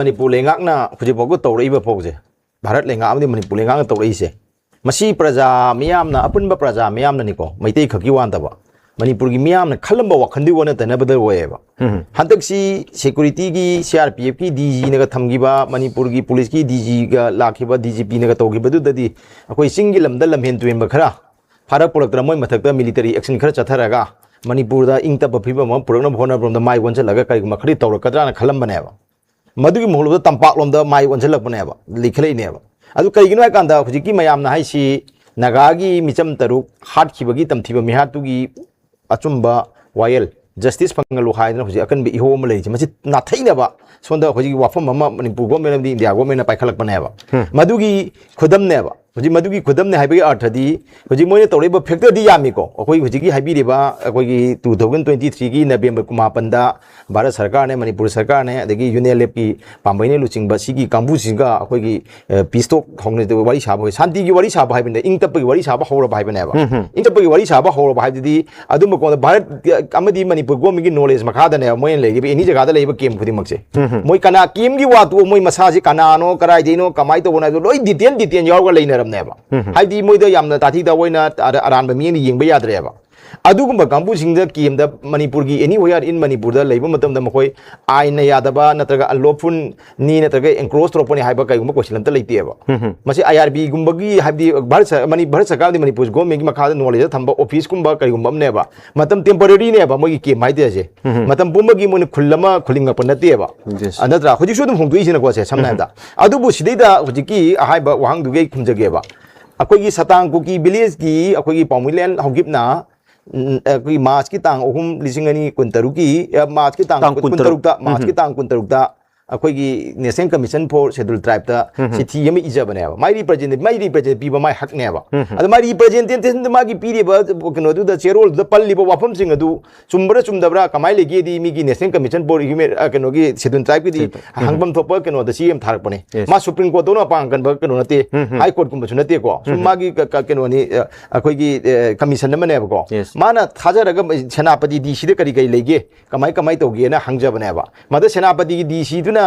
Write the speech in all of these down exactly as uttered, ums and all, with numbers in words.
ꯃꯅꯤꯄꯨꯔ ꯂꯩꯉꯥꯛꯅ ꯍꯧꯖꯤꯛꯐꯥꯎꯕ ꯇꯧꯔꯛꯏꯕ ꯐꯥꯎꯁꯦ, ꯚꯥꯔꯠ ꯂꯩꯉꯥꯛ ꯑꯃꯗꯤ ꯃꯅꯤꯄꯨꯔ ꯂꯩꯉꯥꯛꯅ ꯇꯧꯔꯛꯏꯁꯦ, ꯃꯁꯤ ꯄ꯭ꯔꯖꯥ ꯃꯤꯌꯥꯝꯅ, ꯑꯄꯨꯟꯕ ꯄ꯭ꯔꯖꯥ ꯃꯤꯌꯥꯝꯅꯅꯤꯀꯣ, ꯃꯩꯇꯩ ꯈꯛꯀꯤ ꯋꯥ ꯅꯠꯇꯕ, ꯃꯅꯤꯄꯨꯔꯒꯤ ꯃꯤꯌꯥꯝꯅ ꯈꯜꯂꯝꯕ ꯋꯥꯈꯜꯗꯨꯒꯤ ꯑꯣꯟꯅ ꯇꯩꯅꯕꯗ ꯑꯣꯏꯌꯦꯕ꯫ ꯍꯟꯗꯛꯁꯤ ꯁꯦꯀ꯭ꯌꯨꯔꯤꯇꯤꯒꯤ ꯁꯤ ꯑꯥꯔ ꯄꯤ ꯑꯦꯐꯀꯤ ꯗꯤ ꯖꯤꯅꯒ ꯊꯝꯈꯤꯕ, ꯃꯅꯤꯄꯨꯔꯒꯤ ꯄꯨꯂꯤꯁꯀꯤ ꯗꯤ ꯖꯤꯒ ꯂꯥꯛꯈꯤꯕ, ꯗꯤ ꯖꯤ ꯄꯤꯅꯒ ꯇꯧꯈꯤꯕꯗꯨꯗꯗꯤ ꯑꯩꯈꯣꯏ ꯆꯤꯡꯒꯤ ꯂꯝꯗ ꯂꯝꯍꯦꯟ ꯇꯨꯍꯦꯟꯕ ꯈꯔ ꯐꯥꯔꯛ ꯄꯨꯔꯛꯇꯅ ꯃꯣꯏ ꯃꯊꯛꯇ ꯃꯤꯂꯤꯇꯔꯤ ꯑꯦꯛꯁꯟ ꯈꯔ ꯆꯠꯊꯔꯒ ꯃꯅꯤꯄꯨꯔꯗ ꯏꯪ ꯇꯞꯄ ꯐꯤꯕꯝ ꯑꯃ ꯄꯨꯔꯛꯅꯕ ꯍꯣꯠꯅꯕꯔꯣꯝꯗ ꯃꯥꯏ ꯑꯣꯟꯁꯤꯜꯂꯒ ꯀꯔꯤꯒꯨꯝꯕ ꯈꯔꯗꯤ ꯇꯧꯔꯛꯀꯗ꯭ꯔꯥꯅ ꯈꯜꯂꯝꯕꯅꯦꯕ꯫ ꯃꯗꯨꯒꯤ ꯃꯍꯨꯠꯇ ꯇꯝꯄꯥꯛꯂꯣꯝꯗ ꯃꯥꯏ ꯑꯣꯟꯁꯤꯜꯂꯛꯄꯅꯦꯕ, ꯂꯩꯈꯠꯂꯛꯏꯅꯦꯕ꯫ ꯑꯗꯨ ꯀꯩꯒꯤꯅꯣ ꯍꯥꯏ ꯀꯥꯟꯗ ꯍꯧꯖꯤꯛꯀꯤ ꯃꯌꯥꯝꯅ ꯍꯥꯏꯁꯤ ꯅꯥꯒꯥꯒꯤ ꯃꯤꯆꯝ ꯇꯔꯨꯛ ꯍꯥꯠꯈꯤꯕꯒꯤ ꯇꯝꯊꯤꯕ ꯃꯤꯍꯥꯠꯇꯨꯒꯤ ꯑꯆꯨꯝꯕ ꯋꯥꯌꯦꯜ, ꯖꯁꯇꯤꯁ ꯐꯪꯍꯜꯂꯨ ꯍꯥꯏꯗꯅ ꯍꯧꯖꯤꯛ ꯑꯀꯟꯕ ꯏꯍꯧ ꯑꯃ ꯂꯩꯔꯤꯁꯦ, ꯃꯁꯤ ꯅꯥꯊꯩꯅꯕ ꯁꯣꯝꯗ ꯍꯧꯖꯤꯛ ꯋꯥꯐꯝ ꯑꯃ ꯃꯅꯤꯄꯨꯔ ꯒꯣꯔꯃꯦꯟ ꯑꯃꯗꯤ ꯏꯟꯗꯤꯌꯥ ꯒꯣꯔꯃꯦꯟꯅ ꯄꯥꯏꯈꯠꯂꯛꯄꯅꯦꯕ꯫ ꯃꯗꯨꯒꯤ ꯈꯨꯗꯝꯅꯦꯕ꯫ ꯍꯧꯖꯤꯛ ꯃꯗꯨꯒꯤ ꯈꯨꯗꯝꯅꯦ ꯍꯥꯏꯕꯒꯤ ꯑꯔꯊꯗꯤ ꯍꯧꯖꯤꯛ ꯃꯣꯏꯅ ꯇꯧꯔꯛꯏꯕ ꯐꯦꯛꯇꯔꯗꯤ ꯌꯥꯝꯃꯤꯀꯣ꯫ ꯑꯩꯈꯣꯏ ꯍꯧꯖꯤꯛꯀꯤ ꯍꯥꯏꯕꯤꯔꯤꯕ ꯑꯩꯈꯣꯏꯒꯤ ꯇꯨ ꯊꯥꯎꯖꯟ ꯇ꯭ꯋꯦꯟꯇꯤ ꯊ꯭ꯔꯤꯒꯤ ꯅꯕꯦꯝꯕꯔ ꯀꯨꯟꯃꯥꯄꯟꯗ ꯚꯥꯔꯠ ꯁꯔꯀꯥꯔꯅꯦ, ꯃꯅꯤꯄꯨꯔ ꯁꯔꯀꯥꯔꯅꯦ, ꯑꯗꯒꯤ ꯌꯨꯅꯤꯌꯟ ꯂꯦꯞꯀꯤ ꯄꯥꯝꯕꯩꯅ ꯂꯨꯆꯤꯡꯕ ꯁꯤꯒꯤ ꯀꯥꯡꯕꯨꯁꯤꯒ ꯑꯩꯈꯣꯏꯒꯤ ꯄꯤꯁ ꯇꯣꯛ ꯍꯧꯅ ꯋꯥꯔꯤ ꯁꯥꯕ, ꯁꯥꯟꯇꯤꯒꯤ ꯋꯥꯔꯤ ꯁꯥꯕ ꯍꯥꯏꯕꯅꯤꯅ, ꯏꯪ ꯇꯞꯄꯒꯤ ꯋꯥꯔꯤ ꯁꯥꯕ ꯍꯧꯔꯕ ꯍꯥꯏꯕꯅꯦꯕ꯫ ꯏꯪ ꯇꯞꯄꯒꯤ ꯋꯥꯔꯤ ꯁꯥꯕ ꯍꯧꯔꯕ ꯍꯥꯏꯕꯗꯨꯗꯤ ꯑꯗꯨꯝꯕ ꯀꯣꯟꯗ ꯚꯥꯔꯠ ꯑꯃꯗꯤ ꯃꯅꯤꯄꯨꯔ ꯒꯣꯔꯃꯦꯟꯒꯤ ꯅꯣꯂꯦꯖ ꯃꯈꯥꯗꯅꯦꯕ ꯃꯣꯏꯅ ꯂꯩꯔꯤꯕ ꯑꯦꯅꯤ ꯖꯒꯥꯗ ꯂꯩꯔꯤꯕ ꯀꯦꯝ ꯈꯨꯗꯤꯡꯃꯛꯁꯦ꯫ ꯃꯣꯏ ꯀꯅꯥ ꯀꯦꯝꯒꯤ ꯋꯥ ꯇꯣꯛꯑꯣ, ꯃꯣꯏ ꯃꯁꯥꯁꯤ ꯀꯅꯥꯅꯣ, ꯀꯗꯥꯏꯗꯩꯅꯣ, ꯀꯃꯥꯏꯅ ꯇꯧꯕꯅꯣ ꯍꯥꯏꯕꯗꯣ ꯂꯣꯏ ꯗꯤꯇꯦꯜ ꯗꯤꯇꯦꯜ ꯌꯥꯎꯔꯒ ꯂꯩꯅꯔꯝꯅꯦꯕ꯫ ꯍꯥꯏꯕꯗꯤ ꯃꯣꯏꯗ ꯌꯥꯝꯅ ꯇꯥꯊꯤ ꯇꯥꯑꯣꯏꯅ ꯑꯔꯥꯟꯕ ꯃꯤꯠꯌꯦꯡꯗ ꯌꯦꯡꯕ ꯌꯥꯗ꯭ꯔꯦꯕ꯫ ꯑꯗꯨꯒꯨꯝꯕ ꯀꯥꯡꯕꯨꯁꯤꯡꯗ ꯀꯦꯝꯗ ꯃꯅꯤꯄꯨꯔꯒꯤ anywhere in ꯃꯅꯤꯄꯨꯔꯗ ꯂꯩꯕ ꯃꯇꯝꯗ ꯃꯈꯣꯏ ꯑꯥꯏꯟꯅ ꯌꯥꯗꯕ ꯅꯠꯇ꯭ꯔꯒ unlawful ꯅꯤ ꯅꯠꯇ꯭ꯔꯒ ꯑꯦꯟꯀ꯭ꯔꯣꯁ ꯇꯧꯔꯛꯄꯅꯤ ꯍꯥꯏꯕ ꯀꯩꯒꯨꯝꯕ ꯀꯣꯏꯁꯟ ꯑꯝꯇ ꯂꯩꯇꯦꯕ꯫ ꯃꯁꯤ ꯑꯥꯏ ꯑꯥꯔ ꯕꯤꯒꯨꯝꯕꯒꯤ ꯍꯥꯏꯕꯗꯤ ꯚꯥꯔꯠ ꯁ-, ꯃꯅꯤ-, ꯚꯥꯔꯠ ꯁꯔꯀꯥꯔꯗꯤ ꯃꯅꯤꯄꯨꯔ ꯒꯣꯔꯃꯦꯟꯒꯤ ꯃꯈꯥꯗ ꯅꯣꯂꯦꯖꯇ ꯊꯝꯕ ꯑꯣꯐꯤꯁꯀꯨꯝꯕ ꯀꯔꯤꯒꯨꯝꯕ ꯑꯃꯅꯦꯕ꯫ ꯃꯇꯝ ꯇꯦꯝꯄꯔꯔꯤꯅꯦꯕ ꯃꯣꯏꯒꯤ ꯀꯦꯝ ꯍꯥꯏꯗꯣꯏꯁꯦ꯫ ꯃꯇꯝ ꯄꯨꯝꯕꯒꯤ ꯃꯣꯏꯅ ꯈꯨꯜ ꯑꯃ ꯈꯨꯂꯤꯡꯉꯛꯄ ꯅꯠꯇꯦꯕ꯫ ꯑ, ꯅꯠꯇ꯭ꯔꯥ? ꯍꯧꯖꯤꯛꯁꯨ ꯑꯗꯨꯝ ꯍꯣꯡꯗꯣꯛꯏꯁꯤꯅꯀꯣ ꯁꯦ, ꯁꯝꯅ ꯍꯥꯏꯔꯕꯗ꯫ ꯑꯗꯨꯕꯨ ꯁꯤꯗꯩꯗ ꯍꯧꯖꯤꯛꯀꯤ ꯑꯍꯥꯏꯕ ꯋꯥꯍꯪꯗꯨꯒꯤ ꯑꯩ ꯈꯨꯝꯖꯒꯦꯕ꯫ ꯑꯩꯈꯣꯏꯒꯤ ꯁꯇꯥꯡ ꯀꯨꯀꯤ ꯚꯤꯂꯦꯖꯀꯤ ꯑꯩꯈꯣꯏꯒꯤ ꯄꯥꯎꯃꯤꯂꯦꯟ ꯍꯧꯒꯤꯞꯅ, ꯎꯝ, ꯑꯩꯈꯣꯏꯒꯤ ꯃꯥꯔꯆꯀꯤ ꯇꯥꯡ ꯑꯍꯨꯝ, ꯂꯤꯁꯤꯡ ꯑꯅꯤ ꯀꯨꯟꯇꯔꯨꯛꯀꯤ, ꯑ, ꯃꯥꯔꯆꯀꯤ ꯇꯥꯡ ꯇꯥꯡ ꯀꯨꯟ-, ꯀꯨꯟꯇꯔꯨꯛ꯫ ꯀꯨꯟꯇꯔꯨꯛꯇ, ꯃꯥꯔꯆꯀꯤ ꯇꯥꯡ ꯀꯨꯟꯇꯔꯨꯛꯇ ꯑꯩꯈꯣꯏꯒꯤ National Commission for Scheduled Tribeꯇ ꯆꯤꯊꯤ ꯑꯃ ꯏꯖꯕꯅꯦꯕ꯫ ꯃꯥꯏ ꯔꯤꯄ꯭ꯔꯖꯦꯟ-, ꯃꯥꯏ ꯔꯤꯄ꯭ꯔꯖꯦꯟ ꯄꯤꯕ ꯃꯥꯏ ꯍꯛꯅꯦꯕ꯫ ꯑꯗꯣ ꯃꯥꯏ ꯔꯤꯄ꯭ꯔꯖꯦꯟꯇꯦꯁꯟꯗ ꯃꯥꯒꯤ ꯄꯤꯔꯤꯕ ꯀꯩꯅꯣꯗꯨꯗ, ꯆꯦꯔꯣꯜꯗꯨꯗ ꯄꯜꯂꯤꯕ ꯋꯥꯐꯝꯁꯤꯡ ꯑꯗꯨ ꯆꯨꯝꯕ꯭ꯔꯥ ꯆꯨꯝꯗꯕ꯭ꯔꯥ ꯀꯃꯥꯏꯅ ꯂꯩꯒꯦꯗꯤ ꯃꯤꯒꯤ National Commission for Human, ꯑ, ꯀꯩꯅꯣꯒꯤ Scheduled Tribeꯀꯤꯗꯤ ꯍꯪꯐꯝ ꯊꯣꯛꯄ ꯀꯩꯅꯣꯗ ꯆꯦ ꯑꯃ ꯊꯥꯔꯛꯄꯅꯦ꯫ ꯃꯥ Supreme Courtꯇꯧꯅ ꯑꯄꯥꯡ ꯀꯟꯕ ꯀꯩꯅꯣ ꯅꯠꯇꯦ, High Courtꯀꯨꯝꯕꯁꯨ ꯅꯠꯇꯦꯀꯣ꯫ ꯁꯨꯝ ꯃꯥꯒꯤ ꯀ-, ꯀ-, ꯀꯩꯅꯣꯅꯤ, ꯑ, ꯑꯩꯈꯣꯏꯒꯤ, ꯑ, commission ꯑꯃꯅꯦꯕꯀꯣ꯫ ꯃꯥꯅ ꯊꯥꯖꯔꯒ ꯁꯦꯅꯥꯄꯇꯤ ꯗꯤ ꯁꯤꯗ ꯀꯔꯤ ꯀꯔꯤ ꯂꯩꯒꯦ, ꯀꯃꯥꯏ ꯀꯃꯥꯏ ꯇꯧꯒꯦꯅ ꯍꯪꯖꯕꯅꯦꯕ꯫ ꯃꯗꯨ ꯁꯦꯅꯥꯄꯇꯤꯒꯤ ꯗꯤ ꯁꯤꯗꯨꯅ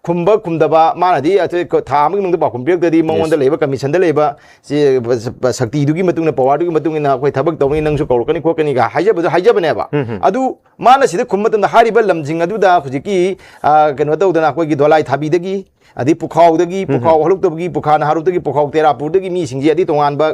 ꯈꯨꯝꯕ ꯈꯨꯝꯗꯕ, ꯃꯥꯅꯗꯤ ꯑꯇꯩ ꯊꯥ ꯑꯃꯒꯤ ꯃꯅꯨꯡꯗ ꯄꯥꯎꯈꯨꯝ ꯄꯤꯔꯛꯇ꯭ꯔꯗꯤ ꯃꯉꯣꯟꯗ ꯂꯩꯕ ꯀꯃꯤꯁꯟꯗ ꯂꯩꯕ ꯁꯤ ꯁꯛꯇꯤꯗꯨꯒꯤ ꯃꯇꯨꯡ ꯏꯟꯅ, ꯄꯋꯥꯔꯗꯨꯒꯤ ꯃꯇꯨꯡ ꯏꯟꯅ ꯑꯩꯈꯣꯏ ꯊꯕꯛ ꯇꯧꯅꯤ, ꯅꯪꯁꯨ ꯀꯧꯔꯛꯀꯅꯤ ꯈꯣꯠꯀꯅꯤꯒ ꯍꯥꯏꯖꯕꯗꯣ ꯍꯥꯏꯖꯕꯅꯦꯕ꯫ ꯑꯗꯨ ꯃꯥꯅ ꯁꯤꯗ ꯈꯨꯝꯕ ꯃꯇꯝꯗ ꯍꯥꯏꯔꯤꯕ ꯂꯝꯁꯤꯡ ꯑꯗꯨꯗ ꯍꯧꯖꯤꯛꯀꯤ, ꯑ, ꯀꯩꯅꯣ ꯇꯧꯗꯅ ꯑꯩꯈꯣꯏꯒꯤ ꯗꯣꯂꯥꯏ ꯊꯥꯕꯤꯗꯒꯤ, ꯑꯗꯩ ꯄꯨꯈꯥꯎꯗꯒꯤ, ꯄꯨꯈꯥꯎ ꯍꯂꯨꯛꯇꯒꯤ, ꯄꯨꯈꯥ ꯅꯍꯥꯔꯨꯛꯇꯒꯤ, ꯄꯨꯈꯥꯎ ꯇꯦꯔꯥꯄꯨꯔꯗꯒꯤ ꯃꯤꯁꯤꯡꯁꯦ, ꯑꯗꯩ ꯇꯣꯉꯥꯟꯕ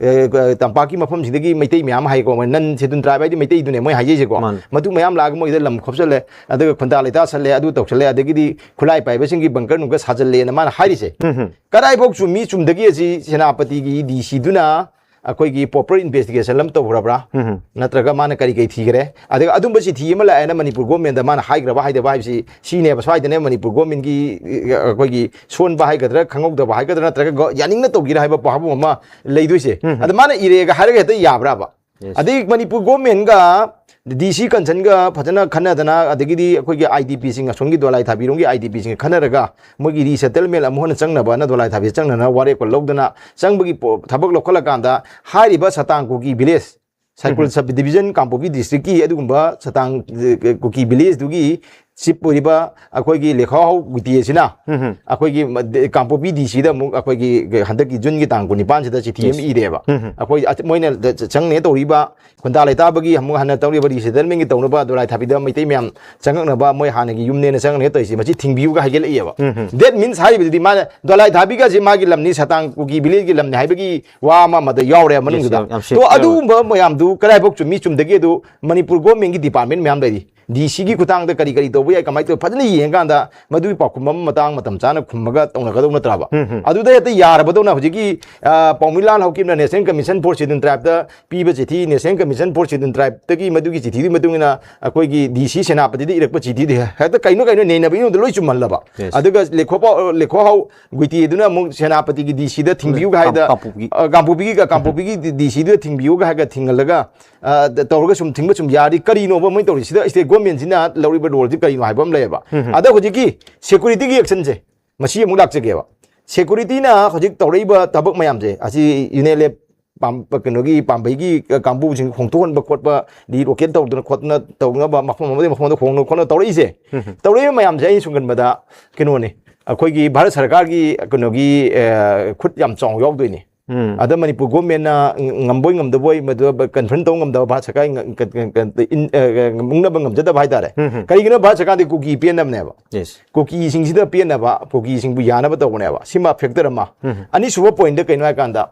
ꯑꯦ, ꯇꯝꯄꯥꯛꯀꯤ ꯃꯐꯝꯁꯤꯗꯒꯤ ꯃꯩꯇꯩ ꯃꯌꯥꯝ ꯍꯥꯏꯀꯣ, ꯃꯣꯏ ꯅꯟ ꯁꯦꯗꯨꯜ ꯇ꯭ꯔꯥꯏꯕ ꯍꯥꯏꯗꯤ ꯃꯩꯇꯩꯗꯨꯅꯦ ꯃꯣꯏ ꯍꯥꯏꯖꯩꯁꯦꯀꯣ꯫ ꯃꯥꯅꯦ꯫ ꯃꯇꯨ ꯃꯌꯥꯝ ꯂꯥꯛꯑꯒ ꯃꯣꯏꯗ ꯂꯝ ꯈꯣꯞꯆꯜꯂꯦ, ꯑꯗꯨꯒ ꯈꯨꯟꯗꯥ ꯂꯩꯇꯥ ꯁꯜꯂꯦ, ꯑꯗꯨ ꯇꯧꯁꯜꯂꯦ, ꯑꯗꯒꯤꯗꯤ ꯈꯨꯠꯂꯥꯏ ꯄꯥꯏꯕꯁꯤꯡꯒꯤ ꯕꯪꯀꯔ ꯅꯨꯡꯀꯔ ꯁꯥꯖꯜꯂꯦꯅ ꯃꯥꯅ ꯍꯥꯏꯔꯤꯁꯦ꯫ ꯎꯝ ꯍꯝ꯫ ꯀꯗꯥꯏꯐꯥꯎ ꯆꯨꯝꯃꯤ ꯆꯨꯝꯗꯒꯦ ꯑꯁꯤ ꯁꯦꯅꯥꯄꯇꯤꯒꯤ ꯗꯤ ꯁꯤꯗꯨꯅ ꯑꯩꯈꯣꯏꯒꯤ ꯄ꯭ꯔꯣꯄꯔ ꯏꯟꯚꯦꯁꯇꯤꯒꯦꯁꯟ ꯑꯃ ꯇꯧꯈ꯭ꯔꯕ꯭ꯔꯥ? ꯎꯝ ꯍꯝ꯫ ꯅꯠꯇ꯭ꯔꯒ ꯃꯥꯅ ꯀꯔꯤ ꯀꯔꯤ ꯊꯤꯈ꯭ꯔꯦ? ꯑꯗꯨꯒ ꯑꯗꯨꯝꯕ ꯆꯤꯊꯤ ꯑꯃ ꯂꯥꯛꯑꯦꯅ ꯃꯅꯤꯄꯨꯔ ꯒꯣꯔꯃꯦꯟꯗ ꯃꯥꯅ ꯍꯥꯏꯈ꯭ꯔꯕ ꯍꯥꯏꯗꯕ ꯍꯥꯏꯕꯁꯤ ꯁꯤꯅꯦꯕ꯫ ꯁ꯭ꯋꯥꯏꯗꯅꯦ ꯃꯅꯤꯄꯨꯔ ꯒꯣꯔꯃꯦꯟꯒꯤ, ꯑ, ꯑꯩꯈꯣꯏꯒꯤ ꯁꯣꯟꯕ ꯍꯥꯏꯒꯗ꯭ꯔꯥ, ꯈꯪꯍꯧꯗꯕ ꯍꯥꯏꯒꯗ꯭ꯔꯥ, ꯅꯠꯇ꯭ꯔꯒ ꯒꯣ-, ꯌꯥꯅꯤꯡꯅ ꯇꯧꯈꯤꯔ ꯍꯥꯏꯕ ꯋꯥꯐꯝ ꯑꯃ ꯂꯩꯗꯣꯏꯁꯦ꯫ ꯎꯝ ꯍꯝ꯫ ꯑꯗ ꯃꯥꯅ ꯏꯔꯦꯒ ꯍꯥꯏꯔꯒ ꯍꯦꯛꯇ ꯌꯥꯕ꯭ꯔꯥꯕ? Yes꯫ ꯑꯗꯩ ꯃꯅꯤꯄꯨꯔ ꯒꯣꯔꯃꯦꯟꯒ ꯗꯤ ꯁꯤ ꯀꯟꯁꯟꯒ ꯐꯖꯅ ꯈꯟꯅꯗꯅ, ꯑꯗꯒꯤꯗꯤ ꯑꯩꯈꯣꯏꯒꯤ ꯑꯥꯏ ꯗꯤ ꯄꯤꯁꯤꯡ, ꯑꯁꯣꯝꯒꯤ ꯗꯣꯂꯥꯏ ꯊꯥꯕꯤꯔꯣꯝꯒꯤ ꯑꯥꯏ ꯗꯤ ꯄꯤꯁꯤꯡꯒ ꯈꯟꯅꯔꯒ ꯃꯣꯏꯒꯤ ꯔꯤꯁꯦꯇꯜꯃꯦꯟ ꯑꯃꯨꯛ ꯍꯟꯅ ꯆꯪꯅꯕꯅ ꯗꯣꯂꯥꯏ ꯊꯥꯕꯤ ꯆꯪꯅꯅ ꯋꯥꯔꯦꯞꯀ ꯂꯧꯗꯅ ꯆꯪꯕꯒꯤ ꯄꯣ-, ꯊꯕꯛ ꯂꯧꯈꯠꯂꯀꯥꯟꯗ ꯍꯥꯏꯔꯤꯕ ꯁꯇꯥꯡ ꯀꯨꯀꯤ ꯚꯤꯂꯦꯖ, ꯁꯥꯏꯀꯨꯜ ꯎꯝ꯫ ꯁꯕ ꯗꯤꯕꯤꯖꯟ ꯀꯥꯡꯄꯣꯛꯄꯤ ꯗꯤꯁꯇ꯭ꯔꯤꯛꯀꯤ ꯑꯗꯨꯒꯨꯝꯕ ꯁꯇꯥꯡ, ꯑ, ꯀꯨꯀꯤ ꯚꯤꯂꯦꯖꯇꯨꯒꯤ ꯆꯤꯞ ꯑꯣꯏꯔꯤꯕ ꯑꯩꯈꯣꯏꯒꯤ ꯂꯦꯈꯥꯎ ꯒꯨꯏꯇꯤ ꯑꯁꯤꯅ ꯎꯝ ꯍꯝ꯫ ꯑꯩꯈꯣꯏꯒꯤ ꯃ-, ꯗ-, ꯀꯥꯡꯄꯣꯛꯄꯤ ꯗꯤ ꯁꯤꯗ ꯑꯃꯨꯛ ꯑꯩꯈꯣꯏꯒꯤ ꯍꯟꯗꯛꯀꯤ ꯖꯨꯟꯒꯤ ꯇꯥꯡ ꯀꯨꯟꯅꯤꯄꯥꯟꯁꯤꯗ ꯆꯤꯊꯤ ꯑꯃ Yes꯫ ꯏꯔꯦꯕ꯫ ꯎꯝ ꯍꯝ꯫ ꯑꯩꯈꯣꯏ ꯑꯆ-, ꯃꯣꯏꯅ ꯆ-, ꯆꯪꯅꯦ ꯇꯧꯔꯤꯕ ꯈꯨꯟꯗꯥ ꯂꯩꯇꯥꯕꯒꯤ ꯑꯃꯨꯛ ꯍꯟꯅ ꯇꯧꯔꯤꯕ ꯔꯤꯁꯦꯇꯜꯃꯦꯟꯒꯤ ꯇꯧꯅꯕ ꯗꯣꯂꯥꯏ ꯊꯥꯕꯤꯗ ꯃꯩꯇꯩ ꯃꯌꯥꯝ ꯆꯪꯉꯛꯅꯕ ꯃꯣꯏ ꯍꯥꯟꯅꯒꯤ ꯌꯨꯝꯅꯦꯅ ꯆꯪꯉꯛꯅꯦ ꯇꯧꯔꯤꯁꯦ, ꯃꯁꯤ ꯊꯤꯡꯕꯤꯌꯨꯒ ꯍꯥꯏꯒꯠꯂꯛꯏꯑꯕ꯫ ꯎꯝ ꯍꯝ꯫ That means ꯍꯥꯏꯔꯤꯕꯗꯨꯗꯤ ꯃꯥꯅ ꯗꯣꯂꯥꯏ ꯊꯥꯕꯤꯒꯁꯦ ꯃꯥꯒꯤ ꯂꯝꯅꯤ, ꯁꯇꯥꯡ ꯀꯨꯀꯤ ꯚꯤꯂꯦꯖꯀꯤ ꯂꯝꯅꯤ ꯍꯥꯏꯕꯒꯤ ꯋꯥ ꯑꯃ ꯑꯃꯗ ꯌꯥꯎꯔꯦ Yes, ꯃꯅꯨꯡꯗꯨꯗ꯫ ꯌꯥꯝ, ꯌꯥꯝ ꯁꯦꯡ-, ꯇꯣ, ꯌꯥꯝ ꯑꯗꯨꯒꯨꯝꯕ ꯃꯌꯥꯝꯗꯨ ꯀꯗꯥꯏꯐꯥꯎ ꯆꯨꯝꯃꯤ ꯆꯨꯝꯗꯒꯦ ꯑꯗꯨ ꯃꯅꯤꯄꯨꯔ ꯒꯣꯔꯃꯦꯟꯒꯤ ꯗꯤꯄꯥꯔꯠꯃꯦꯟ ꯃꯌꯥꯝ ꯂꯩꯔꯤ꯫ ꯗꯤ ꯁꯤꯒꯤ ꯈꯨꯊꯥꯡꯗ ꯀꯔꯤ ꯀꯔꯤ ꯇꯧꯕ ꯌꯥꯏ, ꯀꯃꯥꯏꯅ ꯇꯧꯕ, ꯐꯖꯅ ꯌꯦꯡꯉꯀꯥꯟꯗ ꯃꯗꯨꯒꯤ ꯄꯥꯎꯈꯨꯝ ꯑꯃ ꯃꯇꯥꯡ ꯃꯇꯝ ꯆꯥꯅ ꯈꯨꯝꯃꯒ ꯇꯧꯅꯒꯗꯧ ꯅꯠꯇ꯭ꯔꯕ? ꯎꯝ, ꯎꯝ꯫ ꯑꯗꯨꯗ ꯍꯦꯛꯇ ꯌꯥꯔꯕꯗꯧꯅ ꯍꯧꯖꯤꯛꯀꯤ, ꯑ, ꯄꯥꯎꯃꯤꯂꯥꯜ ꯍꯧꯀꯤꯞꯅ National Commission for Scheduled Tribeꯇ ꯄꯤꯕ ꯆꯤꯊꯤ, National Commission for Scheduled Tribeꯇꯒꯤ ꯃꯗꯨꯒꯤ ꯆꯤꯊꯤꯗꯨꯒꯤ ꯃꯇꯨꯡ ꯏꯟꯅ ꯑꯩꯈꯣꯏꯒꯤ ꯗꯤ ꯁꯤ ꯁꯦꯅꯥꯄꯇꯤꯗ ꯏꯔꯛꯄ ꯆꯤꯊꯤꯗꯤ ꯍꯦꯛꯇ ꯀꯩꯅꯣ ꯀꯩꯅꯣ ꯅꯩꯅꯕ ꯏꯅꯨꯡꯗ ꯂꯣꯏ ꯆꯨꯝꯍꯜꯂꯕ꯫ Yes꯫ ꯑꯗꯨꯒ ꯂꯦꯈꯣꯄꯥꯎ, ꯂꯦꯈꯣꯍꯥꯎ ꯒꯨꯏꯇꯦꯗꯨꯅ ꯑꯃꯨꯛ ꯁꯦꯅꯥꯄꯇꯤꯒꯤ ꯗꯤ ꯁꯤꯗ ꯊꯤꯡꯕꯤꯌꯨꯒ ꯍꯥꯏꯗ, ꯀꯥꯡꯄꯣꯛꯄꯤꯒꯤ꯫ ꯑ, ꯀꯥꯡꯄꯣꯛꯄꯤꯒꯤ, ꯀꯥꯡꯄꯣꯛꯄꯤꯒꯤ ꯗꯤ ꯁꯤꯗꯨꯗ ꯊꯤꯡꯕꯤꯌꯨꯒ ꯍꯥꯏꯔꯒ ꯊꯤꯡꯍꯜꯂꯒ, ꯑ, ꯇꯧꯔꯒ ꯁꯨꯝ ꯊꯤꯡꯕ ꯁꯨꯝ ꯌꯥꯔꯗꯤ ꯀꯔꯤꯅꯣꯕ ꯃꯣꯏ ꯇꯧꯔꯤꯁꯤꯗ? State governmentꯁꯤꯅ ꯂꯧꯔꯤꯕ roleꯁꯤ ꯀꯔꯤꯅꯣ ꯍꯥꯏꯕ ꯑꯃ ꯂꯩꯌꯦꯕ꯫ ꯎꯝ, ꯎꯝ꯫ ꯑꯗ ꯍꯧꯖꯤꯛꯀꯤ securityꯒꯤ actionꯁꯦ, ꯃꯁꯤ ꯑꯃꯨꯛ ꯂꯥꯛꯆꯒꯦꯕ꯫ Securityꯅ ꯍꯧꯖꯤꯛ ꯇꯧꯔꯛꯏꯕ ꯊꯕꯛ ꯃꯌꯥꯝꯁꯦ ꯑꯁꯤ UNLF ꯄꯥꯝ-, ꯀꯩꯅꯣꯒꯤ ꯄꯥꯝꯕꯩꯒꯤ ꯀꯥꯡꯕꯨꯁꯤꯡ ꯍꯣꯡꯗꯣꯛꯍꯟꯕ ꯈꯣꯠꯄ, ꯔꯤꯂꯣꯀꯦꯠ ꯇꯧꯗꯅ ꯈꯣꯠꯇꯅ ꯇꯧꯅꯕ ꯃꯐꯝ ꯑꯃꯗꯒꯤ ꯃꯐꯝꯗ ꯍꯣꯡꯗꯅ ꯈꯣꯠꯅ ꯇꯧꯔꯛꯏꯁꯦ꯫ ꯎꯝ꯫ ꯇꯧꯔꯛꯏꯕ ꯃꯌꯥꯝꯁꯦ ꯑꯩꯅ ꯁꯨꯝ ꯈꯟꯕꯗ ꯀꯩꯅꯣꯅꯤ, ꯑꯩꯈꯣꯏꯒꯤ ꯚꯥꯔꯠ ꯁꯔꯀꯥꯔꯒꯤ ꯀꯩꯅꯣꯒꯤ, ꯑ, ꯈꯨꯠ ꯌꯥꯝ ꯆꯥꯎꯅ ꯌꯥꯎꯗꯣꯏꯅꯤ꯫ ꯎꯝ꯫ ꯑꯗ ꯃꯅꯤꯄꯨꯔ ꯒꯣꯔꯃꯦꯟꯅ ꯉꯝꯕꯣꯏ ꯉꯝꯗꯕꯣꯏ ꯃꯗꯨ ꯀꯟꯐ꯭ꯔꯟ ꯇꯧꯕ ꯉꯝꯗꯕ, ꯚꯥꯔꯠ ꯁꯔꯀꯥꯔꯒꯤ ꯉ-, ꯀ-, ꯀ-, ꯀ-, ꯏꯟ-, ꯑ, ꯃꯨꯛꯅꯕ ꯉꯝꯖꯗꯕ ꯍꯥꯏꯇꯥꯔꯦ꯫ ꯎꯝ, ꯎꯝ꯫ ꯀꯔꯤꯒꯤꯅꯣ? ꯚꯥꯔꯠ ꯁꯔꯀꯥꯔꯗꯤ ꯀꯨꯀꯤ ꯄꯦꯟꯅꯕꯅꯦꯕ꯫ Yes꯫ ꯀꯨꯀꯤꯁꯤꯡꯁꯤꯗ ꯄꯦꯟꯅꯕ, ꯀꯨꯀꯤꯁꯤꯡꯕꯨ ꯌꯥꯅꯕ ꯇꯧꯕꯅꯦꯕ꯫ ꯁꯤꯃ ꯐꯦꯛꯇꯔ ꯑꯃ꯫ ꯎꯝ꯫ ꯑꯅꯤꯁꯨꯕ ꯄꯣꯏꯟꯠꯇ ꯀꯩꯅꯣ ꯍꯥꯏꯀꯥꯟꯗ,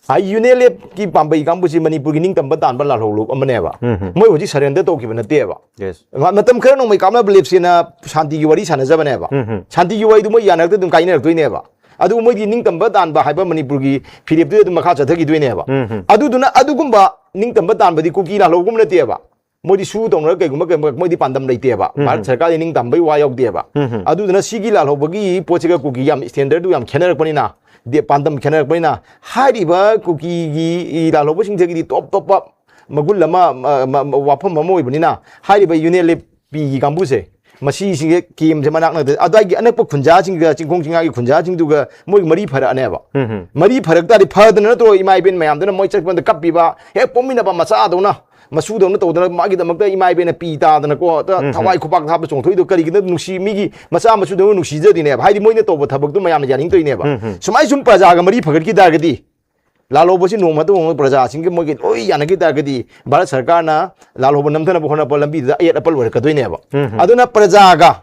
ꯍꯥꯏ, ꯌꯨꯅꯤꯌꯟ ꯂꯦꯞꯀꯤ ꯄꯥꯝꯕꯩ ꯀꯥꯡꯕꯨꯁꯤ ꯃꯅꯤꯄꯨꯔꯒꯤ ꯅꯤꯡꯇꯝꯕ ꯇꯥꯟꯕ ꯂꯥꯜꯍꯧꯂꯨꯞ ꯑꯃꯅꯦꯕ꯫ ꯎꯝ, ꯎꯝ꯫ ꯃꯣꯏ ꯍꯧꯖꯤꯛ ꯁꯔꯦꯟꯗꯔ ꯇꯧꯈꯤꯕ ꯅꯠꯇꯦꯕ꯫ Yes꯫ ꯃ-, ꯃꯇꯝ ꯈꯔ ꯅꯣꯡꯃꯩ ꯀꯥꯞꯅꯕ ꯂꯦꯞꯁꯦꯅ ꯁꯥꯟꯇꯤꯒꯤ ꯋꯥꯔꯤ ꯁꯥꯟꯅꯖꯕꯅꯦꯕ꯫ ꯎꯝ, ꯎꯝ꯫ ꯁꯥꯟꯇꯤꯒꯤ ꯋꯥꯔꯤꯗꯨ ꯃꯣꯏ ꯌꯥꯅꯔꯛꯇ ꯑꯗꯨꯝ ꯀꯥꯏꯅꯔꯛꯇꯣꯏꯅꯦꯕ꯫ ꯑꯗꯨ ꯃꯣꯏꯗꯤ ꯅꯤꯡꯇꯝꯕ ꯇꯥꯟꯕ ꯍꯥꯏꯕ ꯃꯅꯤꯄꯨꯔꯒꯤ ꯐꯤꯔꯦꯞꯇꯨꯗ ꯑꯗꯨꯝ ꯃꯈꯥ ꯆꯠꯊꯈꯤꯗꯣꯏꯅꯦꯕ꯫ ꯎꯝ, ꯎꯝ꯫ ꯑꯗꯨꯗꯨꯅ ꯑꯗꯨꯒꯨꯝꯕ ꯅꯤꯡꯇꯝꯕ ꯇꯥꯟꯕꯗꯤ ꯀꯨꯀꯤ ꯂꯥꯜꯍꯧꯒꯨꯝ ꯅꯠꯇꯦꯕ꯫ ꯃꯣꯏꯗꯤ ꯁꯨ ꯇꯧꯅꯔꯒ ꯀꯩꯒꯨꯝꯕ, ꯀꯩꯒꯨꯝꯕ ꯃꯣꯏꯗꯤ ꯄꯥꯟꯗꯝ ꯂꯩꯇꯦꯕ꯫ ꯎꯝ, ꯚꯥꯔꯠ ꯎꯝ꯫ ꯁꯔꯀꯥꯔꯗꯤ ꯅꯤꯡꯇꯝꯕꯒꯤ ꯋꯥ ꯌꯥꯎꯗꯦꯕ꯫ ꯎꯝ, ꯎꯝ꯫ ꯑꯗꯨꯗꯨꯅ ꯁꯤꯒꯤ ꯂꯥꯜꯍꯧꯕꯒꯤ ꯄꯣꯠꯁꯤꯒ ꯀꯨꯀꯤꯒꯤ ꯌꯥꯝ ꯁ꯭ꯇꯦꯟꯗꯔꯗꯨ ꯌꯥꯝ ꯈꯦꯠꯅꯔꯛꯄꯅꯤꯅ, ꯗꯦ-, ꯄꯥꯟꯗꯝ ꯈꯦꯠꯅꯔꯛꯄꯅꯤꯅ, ꯍꯥꯏꯔꯤꯕ ꯀꯨꯀꯤꯒꯤ ꯂꯥꯜꯍꯧꯕꯁꯤꯡꯁꯤꯒꯤꯗꯤ ꯇꯣꯞ ꯇꯣꯞꯄ ꯃꯒꯨꯟ ꯑꯃ, ꯃ-, ꯃ-, ꯃ-, ꯋꯥꯐꯝ ꯑꯃ ꯑꯣꯏꯕꯅꯤꯅ, ꯍꯥꯏꯔꯤꯕ ꯌꯨꯅꯤꯌꯟ ꯂꯦꯞ ꯄꯤꯒꯤ ꯀꯥꯡꯕꯨꯁꯦ, ꯃꯁꯤꯁꯤꯡꯁꯦ ꯀꯦꯝꯁꯦ ꯃꯅꯥꯛ ꯅꯛꯇ, ꯑꯗꯨꯋꯥꯏꯒꯤ ꯑꯅꯛꯄ ꯈꯨꯟꯖꯥꯁꯤꯡꯒ, ꯆꯤꯡꯈꯣꯡ ꯆꯤꯡꯌꯥꯒꯤ ꯈꯨꯟꯖꯥꯁꯤꯡꯗꯨꯒ ꯃꯣꯏꯒꯤ ꯃꯔꯤ ꯐꯔꯛꯑꯅꯦꯕ꯫ ꯎꯝ, ꯎꯝ꯫ ꯃꯔꯤ ꯐꯔꯛ ꯇꯥꯔꯗꯤ ꯐꯗꯅ ꯅꯠꯇ꯭ꯔꯣ ꯏꯃꯥ ꯏꯕꯦꯟ ꯃꯌꯥꯝꯗꯨꯅ ꯃꯣꯏ ꯆꯠꯄꯗ ꯀꯞꯄꯤꯕ, ꯍꯦꯛ ꯄꯣꯛꯃꯤꯟꯅꯕ ꯃꯆꯥꯗꯧꯅ, ꯃꯁꯨꯗꯧꯅ ꯇꯧꯗꯅ ꯃꯥꯒꯤꯗꯃꯛꯇ ꯏꯃꯥ ꯏꯕꯦꯟꯅ ꯄꯤ ꯇꯥꯗꯅꯀꯣ, ꯇ-, ꯎꯝ, ꯎꯝ꯫ ꯊꯋꯥꯏ ꯈꯨꯄꯥꯛ ꯊꯥꯕ ꯆꯣꯡꯊꯣꯛꯏꯗꯣ ꯀꯔꯤꯒꯤꯅꯣ? ꯅꯨꯡꯁꯤ, ꯃꯤꯒꯤ ꯃꯆꯥ ꯃꯁꯨꯗꯧꯅ ꯅꯨꯡꯁꯤꯖꯗꯣꯏꯅꯦꯕ꯫ ꯍꯥꯏꯗꯤ ꯃꯣꯏꯅ ꯇꯧꯕ ꯊꯕꯛꯇꯣ ꯃꯌꯥꯝꯅ ꯌꯥꯅꯤꯡꯗꯣꯏꯅꯦꯕ꯫ ꯎꯝ, ꯎꯝ꯫ ꯁꯨꯃꯥꯏ ꯁꯨꯝ ꯄ꯭ꯔꯖꯥꯒ ꯃꯔꯤ ꯐꯒꯠꯈꯤ ꯇꯥꯔꯒꯗꯤ, ꯂꯥꯜꯍꯧꯕꯁꯤ ꯅꯣꯡꯃ ꯅꯠꯇ꯭ꯔ ꯅꯣꯡꯃ ꯄ꯭ꯔꯖꯥꯁꯤꯡꯒꯤ ꯃꯣꯏꯒꯤ ꯂꯣꯏ ꯌꯥꯅꯈꯤ ꯇꯥꯔꯒꯗꯤ, ꯚꯥꯔꯠ ꯁꯔꯀꯥꯔꯅ ꯂꯥꯜꯍꯧꯕ ꯅꯝꯊꯅꯕ ꯍꯣꯠꯅꯕ ꯂꯝꯕꯤꯗꯨꯗ ꯑꯌꯦꯠ ꯑꯄꯜ ꯑꯣꯏꯔꯛꯀꯗꯣꯏꯅꯦꯕ꯫ ꯎꯝ, ꯎꯝ꯫ ꯑꯗꯨꯅ ꯄ꯭ꯔꯖꯥꯒ,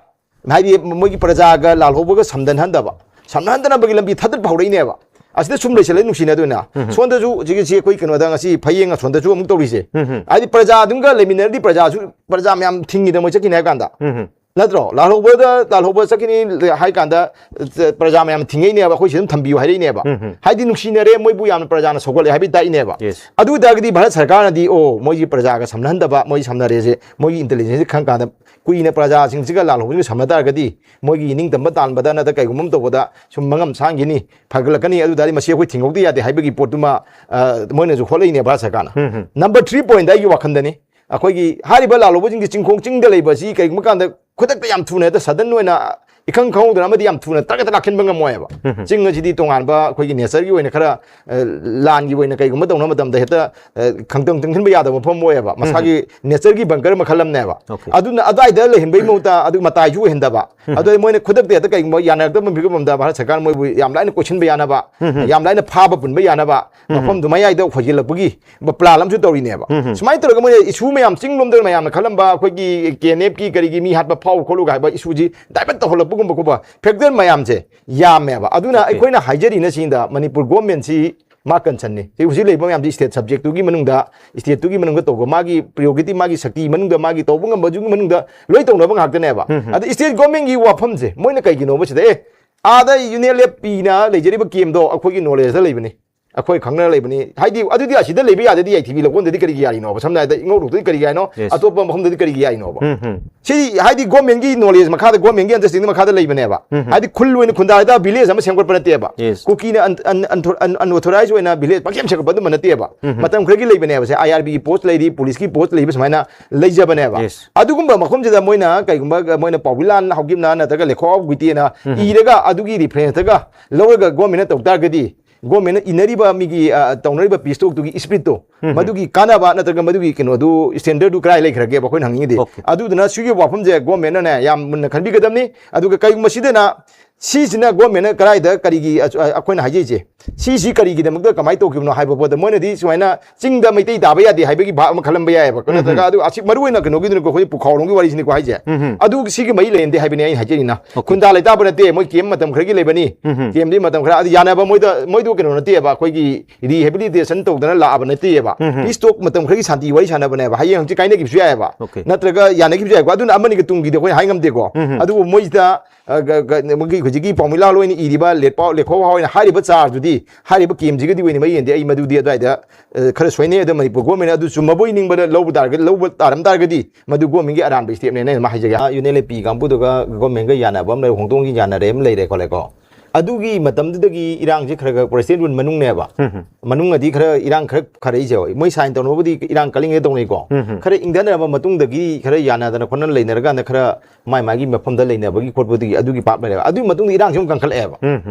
ꯍꯥꯏꯗꯤ ꯃꯣꯏꯒꯤ ꯄ꯭ꯔꯖꯥꯒ ꯂꯥꯜꯍꯧꯕꯒ ꯁꯝꯗꯟꯍꯟꯗꯕ, ꯁꯝꯅꯍꯟꯗꯅꯕꯒꯤ ꯂꯝꯕꯤ ꯊꯥꯗꯠꯄ ꯍꯧꯔꯛꯏꯅꯦꯕ꯫ ꯑꯁꯤꯗ ꯁꯨꯝ ꯂꯩꯁꯜꯂꯦ ꯅꯨꯡꯁꯤꯅꯗꯣꯏꯅ꯫ ꯎꯝ, ꯎꯝ꯫ ꯁꯣꯝꯗꯁꯨ ꯍꯧꯖꯤꯛꯀꯤ ꯁꯤ ꯑꯩꯈꯣꯏ ꯀꯩꯅꯣꯗ ꯉꯁꯤ ꯐꯌꯦꯡ ꯑꯁꯣꯝꯗꯁꯨ ꯑꯃꯨꯛ ꯇꯧꯔꯤꯁꯦ꯫ ꯎꯝ, ꯎꯝ꯫ ꯍꯥꯏꯗꯤ ꯄ꯭ꯔꯖꯥꯗꯨꯒ ꯂꯩꯃꯤꯟꯅꯔꯗꯤ ꯄ꯭ꯔꯖꯥꯁꯨ, ꯄ꯭ꯔꯖꯥ ꯃꯌꯥꯝ ꯊꯤꯡꯉꯤꯗ ꯃꯣꯏ ꯆꯠꯈꯤꯅꯤ ꯍꯥꯏ ꯀꯥꯟꯗ꯫ ꯎꯝ, ꯎꯝ꯫ ꯅꯠꯇ꯭ꯔꯣ? ꯂꯥꯜꯍꯧꯕꯗ, ꯂꯥꯜꯍꯧꯕ ꯆꯠꯈꯤꯅꯤ ꯍꯥꯏ ꯀꯥꯟꯗ, ꯑ, ꯄ꯭ꯔꯖꯥ ꯃꯌꯥꯝ ꯊꯤꯡꯉꯛꯏꯅꯦꯕ, "ꯑꯩꯈꯣꯏ ꯁꯤ ꯑꯗꯨꯝ ꯊꯝꯕꯤꯌꯨ" ꯍꯥꯏꯔꯛꯏꯅꯦꯕ꯫ ꯎꯝ, ꯎꯝ꯫ ꯍꯥꯏꯗꯤ ꯅꯨꯡꯁꯤꯅꯔꯦ, ꯃꯣꯏꯕꯨ ꯌꯥꯝꯅ ꯄ꯭ꯔꯖꯥꯅ ꯁꯧꯒꯠꯂꯦ ꯍꯥꯏꯕꯒꯤ ꯇꯥꯛꯏꯅꯦꯕ꯫ Yes꯫ ꯑꯗꯨ ꯑꯣꯏ ꯇꯥꯔꯒꯗꯤ ꯚꯥꯔꯠ ꯁꯔꯀꯥꯔꯅꯗꯤ, "ꯑꯣ, ꯃꯣꯏꯁꯤ ꯄ꯭ꯔꯖꯥꯒ ꯁꯝꯅꯍꯟꯗꯕ, ꯃꯣꯏ ꯁꯝꯅꯔꯦꯁꯦ", ꯃꯣꯏꯒꯤ ꯏꯟꯇꯦꯂꯤꯖꯦꯟꯁꯁꯦ ꯈꯪ ꯀꯥꯟꯗ ꯀꯨꯏꯅ ꯄ꯭ꯔꯖꯥꯁꯤꯡꯁꯤꯒ ꯂꯥꯜꯍꯧꯕꯁꯤꯒ ꯁꯝꯅ ꯇꯥꯔꯒꯗꯤ ꯃꯣꯏꯒꯤ ꯅꯤꯡꯇꯝꯕ ꯇꯥꯟꯕꯗ ꯅꯠꯇ꯭ꯔ ꯀꯩꯒꯨꯝꯕ ꯑꯃ ꯇꯧꯕꯗ ꯁꯨꯝ ꯃꯉꯝ ꯁꯥꯡꯈꯤꯅꯤ, ꯐꯒꯠꯂꯛꯀꯅꯤ, ꯑꯗꯨ ꯇꯥꯔꯗꯤ ꯃꯁꯤ ꯑꯩꯈꯣꯏ ꯊꯤꯡꯍꯧꯗ ꯌꯥꯗꯦ ꯍꯥꯏꯕꯒꯤ ꯄꯣꯠꯇꯨꯃ, ꯑ, ꯃꯣꯏꯅꯁꯨ ꯍꯣꯠꯂꯛꯏꯅꯦ ꯚꯥꯔꯠ ꯁꯔꯀꯥꯔꯅ꯫ ꯎꯝ, ꯎꯝ꯫ Number three point ꯑꯩꯒꯤ ꯋꯥꯈꯜꯗꯅꯤ, ꯑꯩꯈꯣꯏꯒꯤ ꯍꯥꯏꯔꯤꯕ ꯂꯥꯜꯍꯧꯕꯁꯤꯡꯒꯤ ꯆꯤꯡꯈꯣꯡ ꯆꯤꯡꯗ ꯂꯩꯕ ꯑꯁꯤ ꯀꯔꯤꯒꯨꯝꯕ ꯀꯥꯟꯗ ꯈꯨꯗꯛꯇ ꯌꯥꯝ ꯊꯨꯅ ꯍꯦꯛꯇ sudden ꯑꯣꯏꯅ ꯏꯈꯪ ꯈꯪꯍꯧꯗꯅ ꯑꯃꯗꯤ ꯌꯥꯝ ꯊꯨꯅ ꯇꯔꯛ ꯍꯦꯛꯇ ꯂꯥꯛꯈꯤꯟꯕ ꯉꯝꯃꯣꯏꯕ꯫ ꯆꯤꯡ ꯑꯁꯤꯗꯤ ꯇꯣꯉꯥꯟꯕ ꯑꯩꯈꯣꯏꯒꯤ ꯅꯦꯆꯔꯒꯤ ꯑꯣꯏꯅ ꯈꯔ, ꯑ, ꯂꯥꯟꯒꯤ ꯑꯣꯏꯅ ꯀꯩꯒꯨꯝꯕ ꯇꯧꯅꯕ ꯃꯇꯝꯗ ꯍꯦꯛꯇ, ꯑ, ꯈꯪꯇꯪ ꯇꯪꯁꯤꯟꯕ ꯌꯥꯗꯕ ꯃꯐꯝ ꯑꯣꯏꯌꯦꯕ꯫ ꯃꯁꯥꯒꯤ ꯅꯦꯆꯔꯒꯤ ꯕꯪꯀꯔ ꯃꯈꯜ ꯑꯃꯅꯦꯕ꯫ ꯑꯗꯨꯅ ꯑꯗꯨꯋꯥꯏꯗ ꯂꯩꯍꯟꯕꯒꯤ ꯃꯍꯨꯠꯇ ꯑꯗꯨ ꯃꯇꯥꯏꯁꯨ ꯑꯣꯏꯍꯟꯗꯕ꯫ ꯑꯗꯨꯗ ꯃꯣꯏꯅ ꯈꯨꯗꯛꯇ ꯍꯦꯛꯇ ꯀꯩꯒꯨꯝꯕ ꯌꯥꯅꯔꯛꯇꯕ ꯐꯤꯕꯝ ꯑꯃꯗ ꯚꯥꯔꯠ ꯁꯔꯀꯥꯔ ꯃꯣꯏꯕꯨ ꯌꯥꯝ ꯂꯥꯏꯅ ꯀꯣꯏꯁꯤꯟꯕ ꯌꯥꯅꯕ, ꯌꯥꯝ ꯂꯥꯏꯅ ꯐꯥꯕ ꯄꯨꯟꯕ ꯌꯥꯅꯕ ꯃꯐꯝꯗꯨ ꯃꯌꯥꯏꯗ ꯍꯣꯏꯖꯤꯜꯂꯛꯄꯒꯤ ꯄ꯭ꯂꯥꯟ ꯑꯃꯁꯨ ꯇꯧꯔꯤꯅꯦꯕ꯫ ꯁꯨꯃꯥꯏꯅ ꯇꯧꯔꯒ ꯃꯣꯏꯅ ꯏꯁꯨ ꯃꯌꯥꯝ ꯆꯤꯡ ꯂꯣꯝꯗ ꯃꯌꯥꯝꯅ ꯈꯜꯂꯝꯕ ꯑꯩꯈꯣꯏꯒꯤ ꯀꯦ ꯑꯦꯟ ꯑꯦꯐꯀꯤ ꯀꯔꯤꯒꯤ ꯃꯤ ꯍꯥꯠꯄ ꯐꯥꯎ ꯈꯣꯠꯂꯨꯒ ꯍꯥꯏꯕ ꯏꯁꯨꯁꯤ ꯗꯥꯏꯚꯔꯠ ꯇꯧꯍꯜꯂꯛꯄꯒꯨꯝꯕ ꯈꯣꯠꯄ ꯐꯦꯛꯇꯔ ꯃꯌꯥꯝꯁꯦ ꯌꯥꯝꯃꯦꯕ꯫ ꯑꯗꯨꯅ ꯑꯩꯈꯣꯏꯅ ꯍꯥꯏꯖꯔꯤꯅ ꯁꯤꯗ ꯃꯅꯤꯄꯨꯔ ꯒꯣꯔꯃꯦꯟꯁꯤ ꯃꯥ ꯀꯟꯁꯟꯅꯤ꯫ ꯁꯤ ꯍꯧꯖꯤꯛ ꯂꯩꯕ ꯃꯌꯥꯝꯁꯤ ꯁ꯭ꯇꯦꯠ ꯁꯕꯖꯦꯛꯇꯨꯒꯤ ꯃꯅꯨꯡꯗ, ꯁ꯭ꯇꯦꯠꯇꯨꯒꯤ ꯃꯅꯨꯡꯗ ꯇꯧꯕ ꯃꯥꯒꯤ ꯄ꯭ꯔꯤꯌꯣꯔꯤꯇꯤ, ꯃꯥꯒꯤ ꯁꯛꯇꯤ ꯃꯅꯨꯡꯗ, ꯃꯥꯒꯤ ꯇꯧꯕ ꯉꯝꯕꯗꯨꯒꯤ ꯃꯅꯨꯡꯗ ꯂꯣꯏ ꯇꯧꯅꯕ ꯉꯥꯛꯇꯅꯦꯕ꯫ ꯑꯗ ꯁ꯭ꯇꯦꯠ ꯒꯣꯔꯃꯦꯟꯒꯤ ꯋꯥꯐꯝꯁꯦ ꯃꯣꯏꯅ ꯀꯩꯒꯤꯅꯣꯕ ꯁꯤꯗ, ꯑꯦ, ꯑꯥꯗ ꯌꯨꯅꯤꯌꯟ ꯂꯦꯞ ꯄꯤꯅ ꯂꯩꯖꯔꯤꯕ ꯀꯦꯝꯗꯣ ꯑꯩꯈꯣꯏꯒꯤ ꯅꯣꯂꯦꯖꯇ ꯂꯩꯕꯅꯤ, ꯑꯩꯈꯣꯏ ꯈꯪꯅ ꯂꯩꯕꯅꯤ꯫ ꯍꯥꯏꯗꯤ ꯑꯗꯨꯗꯤ ꯑꯁꯤꯗ ꯂꯩꯕ ꯌꯥꯗꯗꯤ ꯌꯥꯏꯊꯤꯕꯤ ꯂꯧꯀꯣꯟꯗꯗꯤ ꯀꯔꯤꯒꯤ ꯌꯥꯔꯤꯅꯣꯕ? ꯁꯝꯅ ꯍꯥꯏꯔꯕꯗ ꯏꯉꯧꯔꯣꯛꯇꯗꯤ ꯀꯔꯤꯒꯤ ꯌꯥꯏꯅꯣ? ꯑꯇꯣꯞꯄ ꯃꯐꯝꯗꯗꯤ ꯀꯔꯤꯒꯤ ꯌꯥꯏꯅꯣꯕ? ꯁꯤ ꯍꯥꯏꯗꯤ ꯒꯣꯔꯃꯦꯟꯒꯤ ꯅꯣꯂꯦꯖ ꯃꯈꯥꯗ, ꯒꯣꯔꯃꯦꯟꯒꯤ ꯑꯟꯗꯔꯁ꯭ꯇꯦꯟꯗꯤꯡ ꯃꯈꯥꯗ ꯂꯩꯕꯅꯦꯕ꯫ ꯍꯥꯏꯗꯤ ꯈꯨꯜ ꯑꯣꯏꯅ ꯈꯨꯟꯗꯥ ꯍꯦꯛꯇ ꯚꯤꯂꯦꯖ ꯑꯃ ꯁꯦꯝꯒꯠꯄ ꯅꯠꯇꯦꯕ꯫ ꯀꯨꯀꯤꯅ ꯑꯟ-, ꯑꯟ-, ꯑꯟ-, ꯑꯟꯑꯣꯊꯣꯔꯥꯏꯖ ꯑꯣꯏꯅ ꯚꯤꯂꯦꯖ ꯄꯪꯁꯦꯝ ꯁꯦꯝꯒꯠꯄ ꯑꯗꯨꯝꯕ ꯅꯠꯇꯦꯕ꯫ ꯃꯇꯝ ꯈꯔꯒꯤ ꯂꯩꯕꯅꯦꯕ꯫ ꯁꯦ, ꯑꯥꯏ ꯑꯥꯔ ꯕꯤꯒꯤ ꯄꯣꯁ ꯂꯩꯔꯤ, ꯄꯨꯂꯤꯁꯀꯤ ꯄꯣꯁ ꯂꯩꯕ ꯁꯨꯃꯥꯏꯅ ꯂꯩꯖꯕꯅꯦꯕ꯫ ꯑꯗꯨꯒꯨꯝꯕ ꯃꯐꯝꯁꯤꯗ ꯃꯣꯏꯅ ꯀꯩꯒꯨꯝꯕ ꯃꯣꯏꯅ ꯄꯥꯎꯕꯤꯂꯥꯟ ꯍꯧꯒꯤꯞꯅ ꯅꯠꯇ꯭ꯔꯒ ꯂꯦꯈꯣ ꯒꯨꯏꯇꯦꯅ ꯏꯔꯒ ꯑꯗꯨꯒꯤ ꯔꯤꯐꯔꯦꯟꯁꯇꯒ ꯂꯧꯔꯒ ꯒꯣꯔꯃꯦꯟꯅ ꯇꯧ ꯇꯥꯔꯒꯗꯤ, ꯒꯣꯔꯃꯦꯟꯅ ꯏꯅꯔꯤꯕ ꯃꯤꯒꯤ, ꯑ, ꯇꯧꯅꯔꯤꯕ ꯄꯤꯁ ꯇꯣꯛꯇꯨꯒꯤ ꯏꯁꯄꯤꯔꯤꯠꯇꯣ, ꯃꯗꯨꯒꯤ ꯀꯥꯟꯅꯕ ꯅꯠꯇ꯭ꯔꯒ ꯃꯗꯨꯒꯤ ꯀꯩꯅꯣꯗꯨ, ꯁ꯭ꯇꯦꯟꯗꯔꯗꯨ ꯀꯗꯥꯏ ꯂꯩꯈ꯭ꯔꯒꯦꯕ ꯑꯩꯈꯣꯏꯅ ꯍꯪꯅꯤꯡꯉꯤꯗꯤ? ꯑꯗꯨꯗꯨꯅ ꯁꯤꯒꯤ ꯋꯥꯐꯝꯁꯦ ꯒꯣꯔꯃꯦꯟꯅꯅꯦ ꯌꯥꯝ ꯃꯨꯟꯅ ꯈꯟꯕꯤꯒꯗꯕꯅꯤ꯫ ꯑꯗꯨꯒ ꯀꯩꯒꯨꯝꯕ ꯁꯤꯗꯅ ꯁꯤꯁꯤꯅ ꯒꯣꯔꯃꯦꯟꯅ ꯀꯗꯥꯏꯗ ꯀꯔꯤꯒꯤ, ꯑ, ꯑ, ꯑꯩꯈꯣꯏꯅ ꯍꯥꯏꯖꯩꯁꯦ, ꯁꯤꯁꯤ ꯀꯔꯤꯒꯤꯗꯃꯛꯇ ꯀꯃꯥꯏꯅ ꯇꯧꯈꯤꯕꯅꯣ ꯍꯥꯏꯕ ꯄꯣꯠꯇ ꯃꯣꯏꯅꯗꯤ ꯁꯨꯃꯥꯏꯅ ꯆꯤꯡꯗ ꯃꯩꯇꯩ ꯇꯥꯕ ꯌꯥꯗꯦ ꯍꯥꯏꯕꯒꯤ ꯚꯥꯕ ꯑꯃ ꯈꯜꯂꯝꯕ ꯌꯥꯏꯑꯕ꯫ ꯅꯠꯇ꯭ꯔꯒ ꯑꯗꯨ ꯑꯁꯤ ꯃꯔꯨ ꯑꯣꯏꯅ ꯀꯩꯅꯣꯒꯤꯗꯨꯅꯀꯣ, ꯑꯩꯈꯣꯏ ꯄꯨꯈꯥꯎꯔꯣꯝꯒꯤ ꯋꯥꯔꯤꯁꯤꯅꯤꯀꯣ ꯍꯥꯏꯁꯦ꯫ ꯑꯗꯨ ꯁꯤꯒꯤ ꯃꯔꯤ ꯂꯩꯅꯗꯦ ꯍꯥꯏꯕꯅꯤ ꯑꯩꯅ ꯍꯥꯏꯖꯔꯤꯅ꯫ ꯈꯨꯟꯗꯥ ꯂꯩꯇꯥꯕ ꯅꯠꯇꯦ, ꯃꯣꯏ ꯀꯦꯝ ꯃꯇꯝ ꯈꯔꯒꯤ ꯂꯩꯕꯅꯤ꯫ ꯀꯦꯝꯗꯤ ꯃꯇꯝ ꯈꯔ ꯑꯗꯨ ꯌꯥꯅꯕ ꯃꯣꯏꯗ, ꯃꯣꯏꯗꯣ ꯀꯩꯅꯣ ꯅꯠꯇꯦꯕ, ꯑꯩꯈꯣꯏꯒꯤ ꯔꯤꯍꯦꯕꯤꯂꯤꯇꯦꯁꯟ ꯇꯧꯗꯅ ꯂꯥꯛꯑꯕ ꯅꯠꯇꯦꯕ꯫ ꯄꯤꯁ ꯇꯣꯛ ꯃꯇꯝ ꯈꯔꯒꯤ ꯁꯥꯟꯇꯤ ꯋꯥꯔꯤ ꯁꯥꯟꯅꯕꯅꯦꯕ꯫ ꯍꯌꯦꯡ ꯍꯪꯆꯤꯠ ꯀꯥꯏꯅꯈꯤꯕꯁꯨ ꯌꯥꯏꯑꯕ꯫ ꯅꯠꯇ꯭ꯔꯒ ꯌꯥꯅꯈꯤꯕꯁꯨ ꯌꯥꯏꯀꯣ꯫ ꯑꯗꯨꯅ ꯑꯃꯅꯤꯒ ꯇꯨꯡꯒꯤꯗꯤ ꯑꯩꯈꯣꯏ ꯍꯥꯏ ꯉꯝꯗꯦꯀꯣ꯫ ꯑꯗꯨꯕꯨ ꯃꯣꯏꯁꯤꯗ, ꯑ, ꯒ-, ꯒ-, ꯃꯣꯏꯒꯤ ꯍꯧꯖꯤꯛꯀꯤ ꯄꯥꯎꯃꯤꯂꯥ ꯂꯣꯏꯅ ꯏꯔꯤꯕ ꯂꯦꯠꯄꯥꯎ, ꯂꯦꯈꯥꯎ ꯍꯥꯎ ꯍꯥꯏꯅ ꯍꯥꯏꯔꯤꯕ ꯆꯥꯔꯗꯨꯗꯤ, ꯍꯥꯏꯔꯤꯕ ꯀꯦꯝꯁꯤꯒꯗꯤ ꯑꯣꯏꯅ ꯃꯔꯤ ꯂꯩꯅꯗꯦ꯫ ꯑꯩ ꯃꯗꯨꯗꯤ ꯑꯗꯨꯋꯥꯏꯗ, ꯑ, ꯈꯔ ꯁꯣꯏꯅꯩ꯫ ꯑꯗꯣ ꯃꯅꯤꯄꯨꯔ ꯒꯣꯔꯃꯦꯟꯅ ꯑꯗꯨ ꯆꯨꯝꯃꯕꯣꯏ ꯅꯤꯡꯕꯗ ꯂꯧꯕ ꯇꯥꯔꯒꯗꯤ, ꯂꯧꯕ ꯇꯥꯔꯝ ꯇꯥꯔꯒꯗꯤ ꯃꯗꯨ ꯒꯣꯔꯃꯦꯟꯒꯤ ꯑꯔꯥꯟꯕ ꯁ꯭ꯇꯦꯞꯅꯦꯅ ꯑꯩꯅ ꯑꯃ ꯍꯥꯏꯖꯒꯦ꯫ ꯑꯥ, ꯌꯨꯅꯤꯌꯟ ꯂꯦꯞ ꯄꯤ ꯀꯥꯡꯕꯨꯗꯨꯒ ꯒꯣꯔꯃꯦꯟꯒ ꯌꯥꯅꯕ ꯑꯃ ꯂꯩꯔꯦ, ꯍꯣꯡꯗꯣꯛ ꯍꯣꯡꯖꯤꯟ ꯌꯥꯅꯔꯦ ꯑꯃ ꯂꯩꯔꯦ ꯈꯣꯠꯂꯦꯀꯣ꯫ ꯑꯗꯨꯒꯤ ꯃꯇꯝꯗꯨꯗꯒꯤ ꯏꯔꯥꯡꯁꯦ ꯈꯔ ꯈꯔ president rule ꯃꯅꯨꯡꯅꯦꯕ꯫ ꯃꯅꯨꯡꯗꯗꯤ ꯈꯔ ꯏꯔꯥꯡ ꯈꯔ ꯐꯔꯛꯏꯁꯦ꯫ ꯃꯣꯏ sign ꯇꯧꯅꯕꯕꯨꯗꯤ ꯏꯔꯥꯡ ꯀꯜꯂꯤꯉꯩ ꯇꯧꯅꯩꯀꯣ꯫ ꯈꯔ ꯏꯪꯊꯅꯔꯕ ꯃꯇꯨꯡꯗꯒꯤ ꯈꯔ ꯌꯥꯅꯗꯅ ꯈꯣꯠꯅꯅ ꯂꯩꯅꯔꯀꯥꯟꯗ ꯈꯔ ꯃꯥꯏ ꯃꯥꯒꯤ ꯃꯐꯝꯗ ꯂꯩꯅꯕꯒꯤ ꯈꯣꯠꯄꯗꯨꯒꯤ ꯑꯗꯨꯒꯤ ꯄꯥꯞ ꯂꯩꯔꯦꯕ꯫ ꯑꯗꯨꯒꯤ ꯃꯇꯨꯡꯗ ꯏꯔꯥꯡꯁꯤ ꯑꯃꯨꯛ ꯀꯟꯈꯠꯂꯛꯑꯦꯕ꯫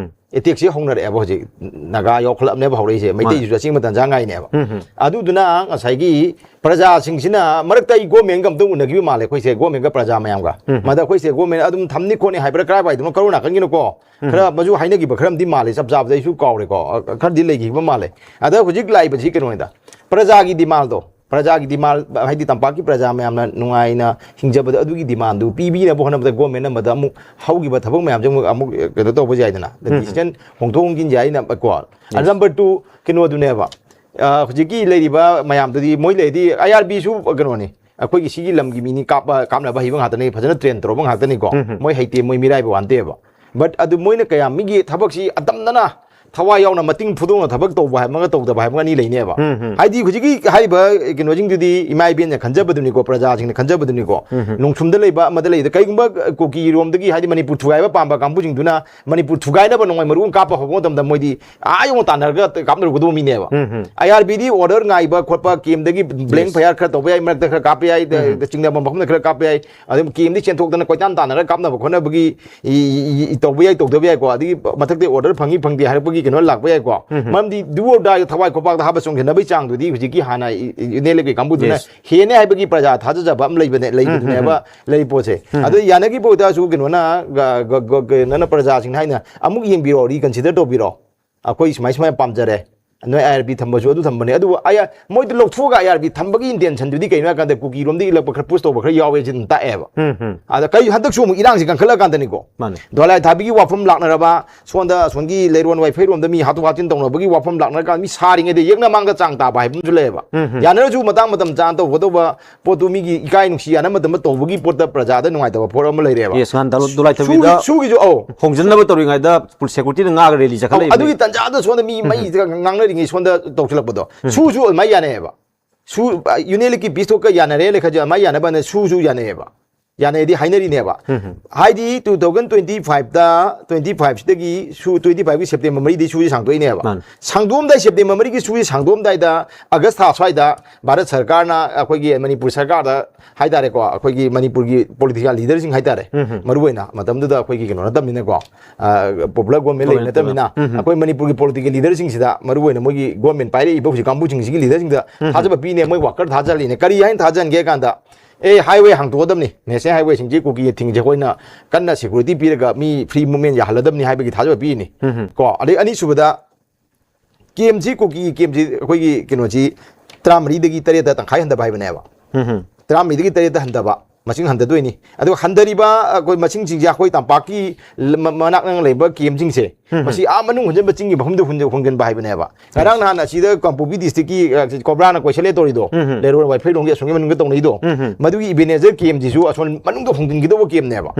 Attackꯁꯤ ꯍꯧꯅꯔꯛꯑꯦꯕ꯫ ꯍꯧꯖꯤꯛ ꯅꯥꯒꯥ ꯌꯥꯎꯈꯠꯂꯛꯑꯕꯅꯦꯕ ꯍꯧꯔꯛꯏꯁꯦ꯫ ꯃꯩꯇꯩꯁꯤꯁꯨ ꯑꯆꯦꯡꯕ ꯇꯟꯖꯥ ꯉꯥꯏꯅꯦꯕ꯫ ꯑꯗꯨꯗꯨꯅ ꯉꯁꯥꯏꯒꯤ ꯄ꯭ꯔꯖꯥꯁꯤꯡꯁꯤꯅ ꯃꯔꯛꯇ ꯑꯩ governmentꯒ ꯑꯝꯇ ꯎꯅꯈꯤꯕ ꯃꯥꯜꯂꯦ, ꯑꯩꯈꯣꯏꯁꯦ governmentꯒ ꯄ꯭ꯔꯖꯥ ꯃꯌꯥꯝꯒ꯫ ꯃꯗ ꯑꯩꯈꯣꯏꯁꯦ government ꯑꯗꯨꯝ ꯊꯝꯅꯤ ꯈꯣꯠꯅꯤ ꯍꯥꯏꯕ꯭ꯔꯥ, ꯀꯔꯥꯏꯋꯥꯏꯗꯅꯣ, ꯀꯔꯣꯝ ꯅꯥꯀꯟꯒꯤꯅꯣꯀꯣ, ꯈꯔ ꯃꯁꯨ ꯍꯥꯏꯅꯈꯤꯕ ꯈꯔ ꯑꯃꯗꯤ ꯃꯥꯜꯂꯦ, ꯆꯞ ꯆꯥꯕꯗ ꯑꯩꯁꯨ ꯀꯥꯎꯔꯦꯀꯣ꯫ ꯑ, ꯈꯔꯗꯤ ꯂꯩꯈꯤꯕ ꯃꯥꯜꯂꯦ꯫ ꯑꯗ ꯍꯧꯖꯤꯛ ꯂꯥꯛꯏꯕꯁꯤ ꯀꯩꯅꯣꯅꯤꯗ, ꯄ꯭ꯔꯖꯥꯒꯤ demandꯗꯣ, ꯄ꯭ꯔꯖꯥꯒꯤ demand ꯍꯥꯏꯗꯤ ꯇꯝꯄꯥꯛꯀꯤ ꯄ꯭ꯔꯖꯥ ꯃꯌꯥꯝꯅ ꯅꯨꯡꯉꯥꯏꯅ ꯍꯤꯡꯖꯕꯗꯣ, ꯑꯗꯨꯒꯤ demandꯗꯨ ꯄꯤꯕꯤꯅꯕ ꯍꯣꯠꯅꯕꯗ government ꯑꯃꯗ ꯑꯃꯨꯛ ꯍꯧꯈꯤꯕ ꯊꯕꯛ ꯃꯌꯥꯝꯁꯦ ꯑꯃꯨꯛ, ꯑꯃꯨꯛ ꯀꯩꯅꯣ ꯇꯧꯕ ꯌꯥꯏꯗꯅ, decision ꯍꯣꯡꯗꯣꯛ ꯍꯣꯡꯖꯤꯟ ꯌꯥꯏꯅ ꯀꯣ꯫ ꯑ, number two ꯀꯩꯅꯣꯗꯨꯅꯦꯕ, ꯑ, ꯍꯧꯖꯤꯛꯀꯤ ꯂꯩꯔꯤꯕ ꯃꯌꯥꯝꯗꯨꯗꯤ ꯃꯣꯏ ꯂꯩꯔꯗꯤ IRBꯁꯨ ꯀꯩꯅꯣꯅꯤ, ꯑꯩꯈꯣꯏꯒꯤ ꯁꯤꯒꯤ ꯂꯝꯒꯤ ꯃꯤꯅꯤ, ꯀꯥꯞꯄ, ꯀꯥꯞꯅꯕ ꯍꯩꯕ ꯉꯥꯛꯇꯅꯤ, ꯐꯖꯅ train ꯇꯧꯔꯕ ꯉꯥꯛꯇꯅꯤꯀꯣ꯫ ꯃꯣꯏ ꯍꯩꯇꯦ, ꯃꯣꯏ ꯃꯤꯔꯥꯏꯕ ꯋꯥꯟꯇꯦꯕ꯫ But ꯑꯗꯨ ꯃꯣꯏꯅ ꯀꯌꯥꯝ ꯃꯤꯒꯤ ꯊꯕꯛꯁꯤ ꯑꯇꯝꯅꯅ ꯊꯋꯥꯏ ꯌꯥꯎꯅ ꯃꯇꯤꯡ ꯐꯨꯗꯣꯛꯅ ꯊꯕꯛ ꯇꯧꯕ ꯍꯥꯏꯕ ꯑꯃꯒ ꯇꯧꯗꯕ ꯍꯥꯏꯕ ꯑꯃꯒ ꯑꯅꯤ ꯂꯩꯅꯦꯕ꯫ ꯍꯥꯏꯗꯤ ꯍꯧꯖꯤꯛꯀꯤ ꯍꯥꯏꯔꯤꯕ ꯀꯩꯅꯣꯁꯤꯡꯗꯨꯗꯤ ꯏꯃꯥ ꯏꯕꯦꯟꯅ ꯈꯟꯖꯕꯗꯨꯅꯤꯀꯣ, ꯄ꯭ꯔꯖꯥꯁꯤꯡꯅ ꯈꯟꯖꯕꯗꯨꯅꯤꯀꯣ, ꯅꯣꯡꯁꯨꯝꯗ ꯂꯩꯕ ꯑꯃꯗ ꯂꯩꯕꯗ꯫ ꯀꯩꯒꯨꯝꯕ ꯀꯨꯀꯤꯔꯣꯝꯗꯒꯤ, ꯍꯥꯏꯗꯤ ꯃꯅꯤꯄꯨꯔ ꯊꯨꯒꯥꯏꯕ ꯄꯥꯝꯕ ꯀꯥꯡꯕꯨꯁꯤꯡꯗꯨꯅ ꯃꯅꯤꯄꯨꯔ ꯊꯨꯒꯥꯏꯅꯕ ꯅꯣꯡꯃꯩ ꯃꯔꯨ ꯑꯃ ꯀꯥꯞꯄ ꯍꯧꯕ ꯃꯇꯝꯗ ꯃꯣꯏꯗꯤ ꯑꯥ ꯌꯧꯅ ꯇꯥꯟꯅꯔꯒ ꯀꯥꯞꯅꯔꯨꯒꯗꯧꯕ ꯃꯤꯅꯦꯕ꯫ IRBꯗꯤ order ꯉꯥꯏꯕ ꯈꯣꯠꯄ, campꯗꯒꯤ blank fire ꯈꯔ ꯇꯧꯕ ꯌꯥꯏ, ꯃꯔꯛꯇ ꯈꯔ ꯀꯥꯞꯄ ꯌꯥꯏ, ꯆꯤꯡꯅꯕ ꯃꯐꯝꯗ ꯈꯔ ꯀꯥꯞꯄ ꯌꯥꯏ, ꯑꯗꯨꯝ campꯗꯤ ꯆꯦꯟꯊꯣꯛꯇꯅ ꯀꯣꯏꯇꯥꯟ ꯇꯥꯟꯅꯔꯒ ꯀꯥꯞꯅꯕ ꯈꯣꯠꯅꯕꯒꯤ ꯏ-, ꯏ-, ꯏ-, ꯇꯧꯕ ꯌꯥꯏ, ꯇꯧꯗꯕ ꯌꯥꯏꯀꯣ, ꯑꯗꯒꯤ ꯃꯊꯛꯇ order ꯐꯪꯉꯤ ꯐꯪꯗꯦ ꯍꯥꯏꯔꯛꯄꯒꯤ ꯀꯩꯅꯣ ꯂꯥꯛꯄ ꯌꯥꯏꯀꯣ꯫ ꯃꯔꯝꯗꯤ do or die ꯊꯋꯥꯏ ꯈꯣꯡꯄꯥꯛꯇ ꯍꯥꯞꯄ ꯆꯣꯡꯁꯤꯟꯅꯕꯒꯤ ꯆꯥꯡꯗꯨꯗꯤ ꯍꯧꯖꯤꯛꯀꯤ ꯍꯥꯟꯅ ꯏ-, ꯏ-, ꯏꯅꯦ ꯂꯩꯕꯒꯤ ꯀꯥꯡꯕꯨꯗꯨꯅ ꯍꯦꯟꯅꯤ ꯍꯥꯏꯕꯒꯤ ꯄ꯭ꯔꯖꯥ ꯊꯥꯖꯖꯕ ꯑꯃ ꯂꯩꯕꯅꯦ, ꯂꯩꯕꯗꯨꯅꯦꯕ ꯂꯩ ꯄꯣꯠꯁꯦ꯫ ꯑꯗꯣ ꯌꯥꯅꯈꯤꯕ ꯑꯣꯏꯇꯥꯔꯁꯨ ꯀꯩꯅꯣꯅ, ꯒ-, ꯒ-, ꯒ-, ꯀꯩꯅꯣꯅ ꯄ꯭ꯔꯖꯥꯁꯤꯡꯅ ꯍꯥꯏꯅ ꯑꯃꯨꯛ ꯌꯦꯡꯕꯤꯔꯣ, reconsider ꯇꯧꯕꯤꯔꯣ꯫ ꯑꯩꯈꯣꯏ ꯁꯨꯃꯥꯏ ꯁꯨꯃꯥꯏꯅ ꯄꯥꯝꯖꯔꯦ, ꯅꯣꯏ IRB ꯊꯝꯕꯁꯨ ꯑꯗꯨ ꯊꯝꯕꯅꯦ, ꯑꯗꯨꯕꯨ ꯑꯩ, ꯃꯣꯏꯗ ꯂꯧꯊꯣꯛꯑꯒ IRB ꯊꯝꯕꯒꯤ intentionꯗꯨꯗꯤ ꯀꯩꯅꯣ ꯍꯥꯏ ꯀꯥꯟꯗ ꯀꯨꯀꯤꯔꯣꯝꯗ ꯏꯜꯂꯛꯄ ꯈꯔ push ꯇꯧꯕ ꯈꯔ ꯌꯥꯎꯋꯦ ꯁꯤ ꯑꯗꯨꯝ ꯇꯥꯛꯑꯦꯕ꯫ ꯑꯗ ꯀꯩ ꯍꯟꯗꯛꯁꯨ ꯑꯃꯨꯛ ꯏꯔꯥꯡꯁꯤ ꯀꯟꯈꯠꯂꯛꯑꯀꯥꯟꯗꯅꯤꯀꯣ, ꯃꯥꯅꯦ꯫ ꯗꯣꯂꯥꯏ ꯊꯥꯕꯤꯒꯤ ꯋꯥꯐꯝ ꯂꯥꯛꯅꯔꯕ, ꯁꯣꯝꯗ ꯑꯁꯣꯝꯒꯤ ꯂꯩꯔꯣꯟ ꯋꯥꯏꯐꯩꯔꯣꯝꯗ ꯃꯤ ꯍꯥꯠꯇꯣꯛ ꯍꯥꯠꯆꯤꯟ ꯇꯧꯅꯕꯒꯤ ꯋꯥꯐꯝ ꯂꯥꯛꯅꯔꯀꯥꯟꯗ ꯃꯤ ꯁꯥꯔꯤꯉꯩꯗ ꯌꯦꯛꯅ ꯃꯥꯡꯗ ꯆꯥꯡ ꯇꯥꯕ ꯍꯥꯏꯕ ꯑꯃꯁꯨ ꯂꯩꯌꯦꯕ꯫ ꯌꯥꯅꯔꯁꯨ ꯃꯇꯥꯡ ꯃꯇꯝ ꯆꯥꯅ ꯇꯧꯒꯗꯧꯕ ꯄꯣꯠꯇꯨ ꯃꯤꯒꯤ ꯏꯀꯥꯏ ꯅꯨꯡꯁꯤ ꯌꯥꯅ ꯃꯇꯝꯗ ꯇꯧꯕꯒꯤ ꯄꯣꯠꯇ ꯄ꯭ꯔꯖꯥꯗ ꯅꯨꯡꯉꯥꯏꯇꯕ ꯄꯣꯠ ꯑꯃ ꯂꯩꯔꯦꯕ꯫ Yes, ꯉꯍꯥꯟ ꯗꯥꯂꯣ-, ꯗꯣꯂꯥꯏ ꯊꯕꯤꯗ ꯁꯨꯒꯤ-, ꯁꯨꯒꯤꯁꯨ, ꯑꯧ꯫ ꯍꯣꯡꯖꯤꯟꯅꯕ ꯇꯧꯔꯤꯉꯩꯗ ꯄꯨꯂꯤꯁ securityꯅ ꯉꯥꯒ rally ꯆꯠꯈꯠꯂꯛꯏꯕꯅꯤ꯫ ꯑꯗꯨꯒꯤ ꯇꯟꯖꯥꯗ ꯁꯣꯝꯗ ꯃꯤ ꯃꯩ ꯉꯥꯡꯅꯔꯤꯉꯩ ꯁꯣꯝꯗ ꯇꯧꯁꯤꯜꯂꯛꯄꯗꯣ꯫ ꯁꯨꯁꯨ ꯑꯗꯨꯃꯥꯏꯅ ꯌꯥꯅꯩꯌꯦꯕ꯫ ꯁꯨ, ꯌꯨꯅꯤꯌꯟ ꯂꯤꯛꯀꯤ peace talkꯀ ꯌꯥꯅꯔꯦ ꯂꯩꯈꯠꯁꯦ, ꯑꯗꯨꯃꯥꯏꯅ ꯌꯥꯅꯕꯅ ꯁꯨꯁꯨ ꯌꯥꯅꯩꯌꯦꯕ꯫ ꯌꯥꯅꯩꯗꯤ ꯍꯥꯏꯅꯔꯤꯅꯦꯕ꯫ ꯍꯥꯏꯗꯤ ꯇꯨ ꯊꯥꯎꯖꯟ ꯇ꯭ꯋꯦꯟꯇꯤ ꯐꯥꯏꯚꯇ, ꯇ꯭ꯋꯦꯟꯇꯤ ꯐꯥꯏꯚꯁꯤꯗꯒꯤ ꯁꯨ, ꯇ꯭ꯋꯦꯟꯇꯤ ꯐꯥꯏꯚꯀꯤ ꯁꯦꯞꯇꯦꯝꯕꯔ ꯃꯔꯤꯗꯒꯤ ꯁꯨꯁꯤ ꯁꯥꯡꯗꯣꯛꯏꯅꯦꯕ꯫ ꯃꯥꯅꯦ꯫ ꯁꯥꯡꯗꯣꯛꯑꯝꯗꯥꯏ, ꯁꯦꯞꯇꯦꯝꯕꯔ ꯃꯔꯤꯒꯤ ꯁꯨꯁꯤ ꯁꯥꯡꯗꯣꯛꯑꯝꯗꯥꯏꯗ ꯑꯥꯒꯁ ꯊꯥ ꯁ꯭ꯋꯥꯏꯗ ꯚꯥꯔꯠ ꯁꯔꯀꯥꯔꯅ ꯑꯩꯈꯣꯏꯒꯤ ꯃꯅꯤꯄꯨꯔ ꯁꯔꯀꯥꯔꯗ ꯍꯥꯏꯇꯥꯔꯦꯀꯣ, ꯑꯩꯈꯣꯏꯒꯤ ꯃꯅꯤꯄꯨꯔꯒꯤ ꯄꯣꯂꯤꯇꯤꯀꯦꯜ ꯂꯤꯗꯔꯁꯤꯡ ꯍꯥꯏꯇꯥꯔꯦ, ꯃꯔꯨꯑꯣꯏꯅ ꯃꯇꯝꯗꯨꯗ ꯑꯩꯈꯣꯏꯒꯤ ꯀꯩꯅꯣ ꯅꯠꯇꯕꯅꯤꯅꯀꯣ, ꯄꯣꯄꯨꯂꯔ ꯒꯣꯔꯃꯦꯟ ꯂꯩꯕ ꯅꯠꯇꯕꯅꯤꯅ, ꯑꯩꯈꯣꯏ ꯃꯅꯤꯄꯨꯔꯒꯤ ꯄꯣꯂꯤꯇꯤꯀꯦꯜ ꯂꯤꯗꯔꯁꯤꯡꯁꯤꯗ, ꯃꯔꯨꯑꯣꯏꯅ ꯃꯣꯏꯒꯤ ꯒꯣꯔꯃꯦꯟ ꯄꯥꯏꯔꯛꯏꯕ ꯍꯧꯖꯤꯛ ꯀꯥꯡꯕꯨꯁꯤꯡꯁꯤꯒꯤ ꯂꯤꯗꯔꯁꯤꯡꯗ ꯊꯥꯖꯕ ꯄꯤꯅꯦ, ꯃꯣꯏ ꯋꯥꯀꯔ ꯊꯥꯖꯍꯜꯂꯤꯅꯦ꯫ ꯀꯔꯤ ꯍꯥꯏꯅ ꯊꯥꯖꯍꯟꯒꯦ ꯍꯥꯏ ꯀꯥꯟꯗ, ꯑꯦ, ꯍꯥꯏꯋꯦ ꯍꯥꯡꯇꯣꯛꯑꯗꯕꯅꯤ, ꯅꯦꯁꯅꯦꯜ ꯍꯥꯏꯋꯦꯁꯤꯡꯁꯤ ꯀꯨꯀꯤ ꯊꯤꯡꯁꯦ ꯑꯩꯈꯣꯏꯅ ꯀꯟꯅ ꯁꯦꯀ꯭ꯌꯨꯔꯤꯇꯤ ꯄꯤꯔꯒ ꯃꯤ ꯐ꯭ꯔꯤ ꯃꯨꯞꯃꯦꯟ ꯌꯥꯍꯜꯂꯗꯕꯅꯤ ꯍꯥꯏꯕꯒꯤ ꯊꯥꯖꯕ ꯄꯤꯔꯤꯅꯤ꯫ ꯀꯣ, ꯑꯗꯩ ꯑꯅꯤꯁꯨꯕꯗ, ꯀꯦꯝꯁꯤ, ꯀꯨꯀꯤ ꯀꯦꯝꯁꯤ ꯑꯩꯈꯣꯏꯒꯤ ꯀꯩꯅꯣꯁꯤ ꯇꯔꯥꯃꯔꯤꯗꯒꯤ ꯇꯔꯦꯠꯇ ꯇꯪꯈꯥꯏ ꯍꯟꯊꯕ ꯍꯥꯏꯕꯅꯦꯕ꯫ ꯇꯔꯥꯃꯔꯤꯗꯒꯤ ꯇꯔꯦꯠꯇ ꯍꯟꯊꯕ, ꯃꯁꯤꯡ ꯍꯟꯊꯗꯣꯏꯅꯤ꯫ ꯑꯗꯨꯒ ꯍꯟꯊꯔꯤꯕ ꯑꯩꯈꯣꯏ ꯃꯁꯤꯡꯁꯤꯡꯁꯦ ꯑꯩꯈꯣꯏ ꯇꯝꯄꯥꯛꯀꯤ ꯂ-, ꯃ-, ꯃꯅꯥꯛ ꯅꯛꯅ ꯂꯩꯕ ꯀꯦꯝꯁꯤꯡꯁꯦ, ꯃꯁꯤ ꯑꯥ ꯃꯅꯨꯡ ꯍꯨꯟꯖꯤꯟꯕ, ꯆꯤꯡꯒꯤ ꯃꯐꯝꯗ ꯍꯨꯟꯖ-, ꯍꯣꯡꯖꯤꯟꯕ ꯍꯥꯏꯕꯅꯦꯕ꯫ ꯉꯔꯥꯡ ꯅꯍꯥꯟ ꯑꯁꯤꯗ ꯀꯥꯡꯄꯣꯛꯄꯤ ꯗꯤꯁꯇ꯭ꯔꯤꯛꯀꯤ, ꯑ, ꯀꯣꯕ꯭ꯔꯥꯅ ꯀꯣꯏꯁꯜꯂꯦ ꯇꯧꯔꯤꯗꯣ, ꯂꯩꯔꯣꯡ ꯋꯥꯏꯐ꯭ꯔꯩꯔꯣꯝꯒꯤ ꯑꯁꯣꯝꯒꯤ ꯃꯅꯨꯡꯗ ꯇꯧꯅꯩꯗꯣ, ꯃꯗꯨꯒꯤ ꯏꯕꯦꯅꯦꯖꯔ ꯀꯦꯝꯁꯤꯁꯨ ꯑꯁꯣꯝ ꯃꯅꯨꯡꯗ ꯍꯣꯡꯖꯤꯟꯒꯗꯧꯕ ꯀꯦꯝꯅꯦꯕ꯫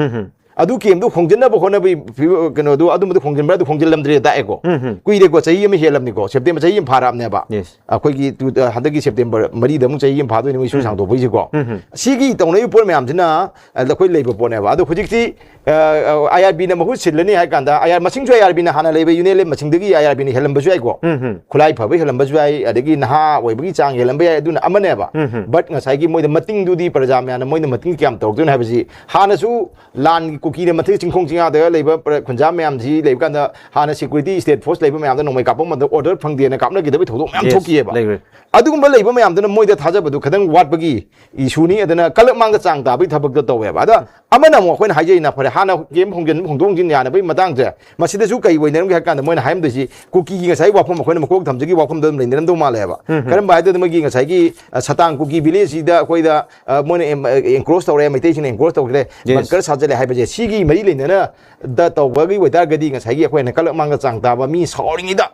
ꯑꯗꯨ ꯀꯦꯝꯗꯨ ꯍꯣꯡꯖꯤꯟꯅꯕ ꯍꯣꯠꯅꯕꯒꯤ ꯐꯤꯕ-, ꯀꯩꯅꯣꯗꯨ, ꯑꯗꯨꯝꯕꯗꯨ ꯍꯣꯡꯖꯤꯟꯕ꯭ꯔꯥ? ꯑꯗꯨ ꯍꯣꯡꯖꯤꯜꯂꯝꯗ꯭ꯔꯦ ꯇꯥꯛꯑꯦꯀꯣ꯫ ꯀꯨꯏꯔꯦꯀꯣ, ꯆꯍꯤ ꯑꯃ ꯍꯦꯜꯂꯝꯅꯤꯀꯣ, ꯁꯦꯞꯇꯦꯝꯕꯔ ꯆꯍꯤ ꯑꯃ ꯐꯥꯔꯛꯑꯕꯅꯦꯕ꯫ Yes. ꯑꯩꯈꯣꯏꯒꯤ ꯇꯨ-, ꯑ, ꯍꯟꯗꯛꯀꯤ ꯁꯦꯞꯇꯦꯝꯕꯔ ꯃꯔꯤꯗ ꯑꯃꯨꯛ ꯆꯍꯤ ꯑꯃ ꯐꯥꯗꯣꯏꯅꯦ ꯃꯣꯏ ꯁꯨ ꯁꯥꯡꯗꯣꯛꯄꯩꯁꯤꯀꯣ꯫ ꯁꯤꯒꯤ ꯇꯧꯅꯔꯤꯕ ꯄꯣꯠ ꯃꯌꯥꯝꯁꯤꯅ, ꯑ, ꯑꯩꯈꯣꯏ ꯂꯩꯕ ꯄꯣꯠꯅꯦꯕ꯫ ꯑꯗꯣ ꯍꯧꯖꯤꯛꯇꯤ, ꯑ, ꯑ, IRBꯅ ꯃꯍꯨꯠ ꯁꯤꯜꯂꯅꯤ ꯍꯥꯏ ꯀꯥꯟꯗ, IR ꯃꯁꯤꯡꯁꯨ IRBꯅ ꯍꯥꯟꯅ ꯂꯩꯕ ꯌꯨꯅꯤꯌꯟ ꯃꯁꯤꯡꯗꯒꯤ IRBꯅ ꯍꯦꯜꯂꯝꯕꯁꯨ ꯌꯥꯏꯀꯣ꯫ ꯈꯨꯠꯂꯥꯏ ꯐꯕ ꯍꯦꯜꯂꯝꯕꯁꯨ ꯌꯥꯏ, ꯑꯗꯒꯤ ꯅꯍꯥ ꯑꯣꯏꯕꯒꯤ ꯆꯥꯡ ꯍꯦꯜꯂꯝꯕ ꯌꯥꯏ, ꯑꯗꯨꯅ ꯑꯃꯅꯦꯕ꯫ But ꯉꯁꯥꯏꯒꯤ ꯃꯣꯏꯗ ꯃꯇꯤꯡꯗꯨꯗꯤ ꯄ꯭ꯔꯖꯥ ꯃꯌꯥꯝꯅ ꯃꯣꯏꯗ ꯃꯇꯤꯡ ꯀꯌꯥꯝ ꯇꯧꯔꯛꯇꯣꯏꯅꯣ ꯍꯥꯏꯕꯁꯤ ꯍꯥꯟꯅꯁꯨ ꯂꯥꯟꯒꯤ ꯀꯨꯀꯤꯅ ꯃꯊꯛ ꯆꯤꯡꯈꯣꯡ ꯆꯤꯡꯌꯥꯗꯒ ꯂꯩꯕ ꯄ꯭ꯔ-, ꯈꯨꯟꯖꯥ ꯃꯌꯥꯝꯁꯤ ꯂꯩꯕ ꯀꯥꯟꯗ ꯍꯥꯟꯅ ꯁꯦꯀ꯭ꯌꯨꯔꯤꯇꯤ ꯁ꯭ꯇꯦꯠ ꯐꯣꯔꯁ ꯂꯩꯕ ꯃꯌꯥꯝꯗ ꯅꯣꯡꯃꯩ ꯀꯥꯞꯄ ꯃꯇꯝꯗ ꯑꯣꯔꯗꯔ ꯐꯪꯗꯦꯅ ꯀꯥꯞꯅꯈꯤꯗꯕꯒꯤ ꯊꯧꯗꯣꯛ ꯃꯌꯥꯝ Yes, ꯊꯣꯛꯈꯤꯑꯕ꯫ ꯂꯩꯈ꯭ꯔꯦ꯫ ꯑꯗꯨꯒꯨꯝꯕ ꯂꯩꯕ ꯃꯌꯥꯝꯗꯨꯅ ꯃꯣꯏꯗ ꯊꯥꯖꯕꯗꯨ ꯈꯤꯇꯪ ꯋꯥꯠꯄꯒꯤ ꯏꯁꯨꯅꯤ, ꯑꯗꯨꯅ ꯀꯂꯛ ꯃꯥꯡꯗ ꯆꯥꯡ ꯇꯥꯕꯒꯤ ꯊꯕꯛꯇ ꯇꯧꯋꯦꯕ꯫ ꯑꯗ ꯑꯃꯅ ꯑꯃꯨꯛ ꯑꯩꯈꯣꯏꯅ ꯍꯥꯏꯖꯩꯅ ꯐꯔꯦ, ꯍꯥꯟꯅ ꯀꯦꯝ ꯍꯣꯡꯖꯤꯟ, ꯍꯣꯡꯗꯣꯛ ꯍꯣꯡꯖꯤꯟ ꯌꯥꯅꯕꯒꯤ ꯃꯇꯥꯡꯁꯦ, ꯃꯁꯤꯗꯁꯨ ꯀꯩ ꯑꯣꯏꯅꯔꯝꯒꯦ ꯍꯥꯏ ꯀꯥꯟꯗ ꯃꯣꯏꯅ ꯍꯥꯏꯔꯝꯗꯣꯏꯁꯤ ꯀꯨꯀꯤꯒꯤ ꯉꯁꯥꯏ ꯋꯥꯐꯝ, ꯑꯩꯈꯣꯏꯅ ꯃꯀꯣꯛ ꯊꯝꯖꯒꯤ ꯋꯥꯐꯝꯗꯣ ꯑꯗꯨꯝ ꯂꯩꯅꯔꯝꯗꯧ ꯃꯥꯜꯂꯦꯕ꯫ ꯀꯔꯝꯕ ꯍꯥꯏꯗꯨꯅ ꯃꯣꯏꯒꯤ ꯉꯁꯥꯏꯒꯤ, ꯑ, ꯁꯇꯥꯡ ꯀꯨꯀꯤ ꯚꯤꯂꯦꯖꯁꯤꯗ ꯑꯩꯈꯣꯏꯗ, ꯑ, ꯃꯣꯏꯅ ꯑꯦꯝ-, ꯑ, ꯑꯦꯟꯀ꯭ꯔꯣꯁ ꯇꯧꯔꯦ, ꯃꯩꯇꯩꯁꯤꯡꯅ ꯑꯦꯟꯀ꯭ꯔꯣꯁ ꯇꯧꯈ꯭ꯔꯦ, Yes. ꯕꯪꯀꯔ ꯁꯥꯖꯜꯂꯦ ꯍꯥꯏꯕꯁꯦ, ꯁꯤꯒꯤ ꯃꯔꯤ ꯂꯩꯅꯅ ꯗ ꯇꯧꯕꯒꯤ ꯑꯣꯏꯇꯥꯔꯒꯗꯤ ꯉꯁꯥꯏꯒꯤ ꯑꯩꯈꯣꯏꯅ ꯀꯂꯛ ꯃꯥꯡꯗ ꯆꯥꯡ ꯇꯥꯕ, ꯃꯤ ꯁꯥꯎꯔꯤꯉꯩꯗ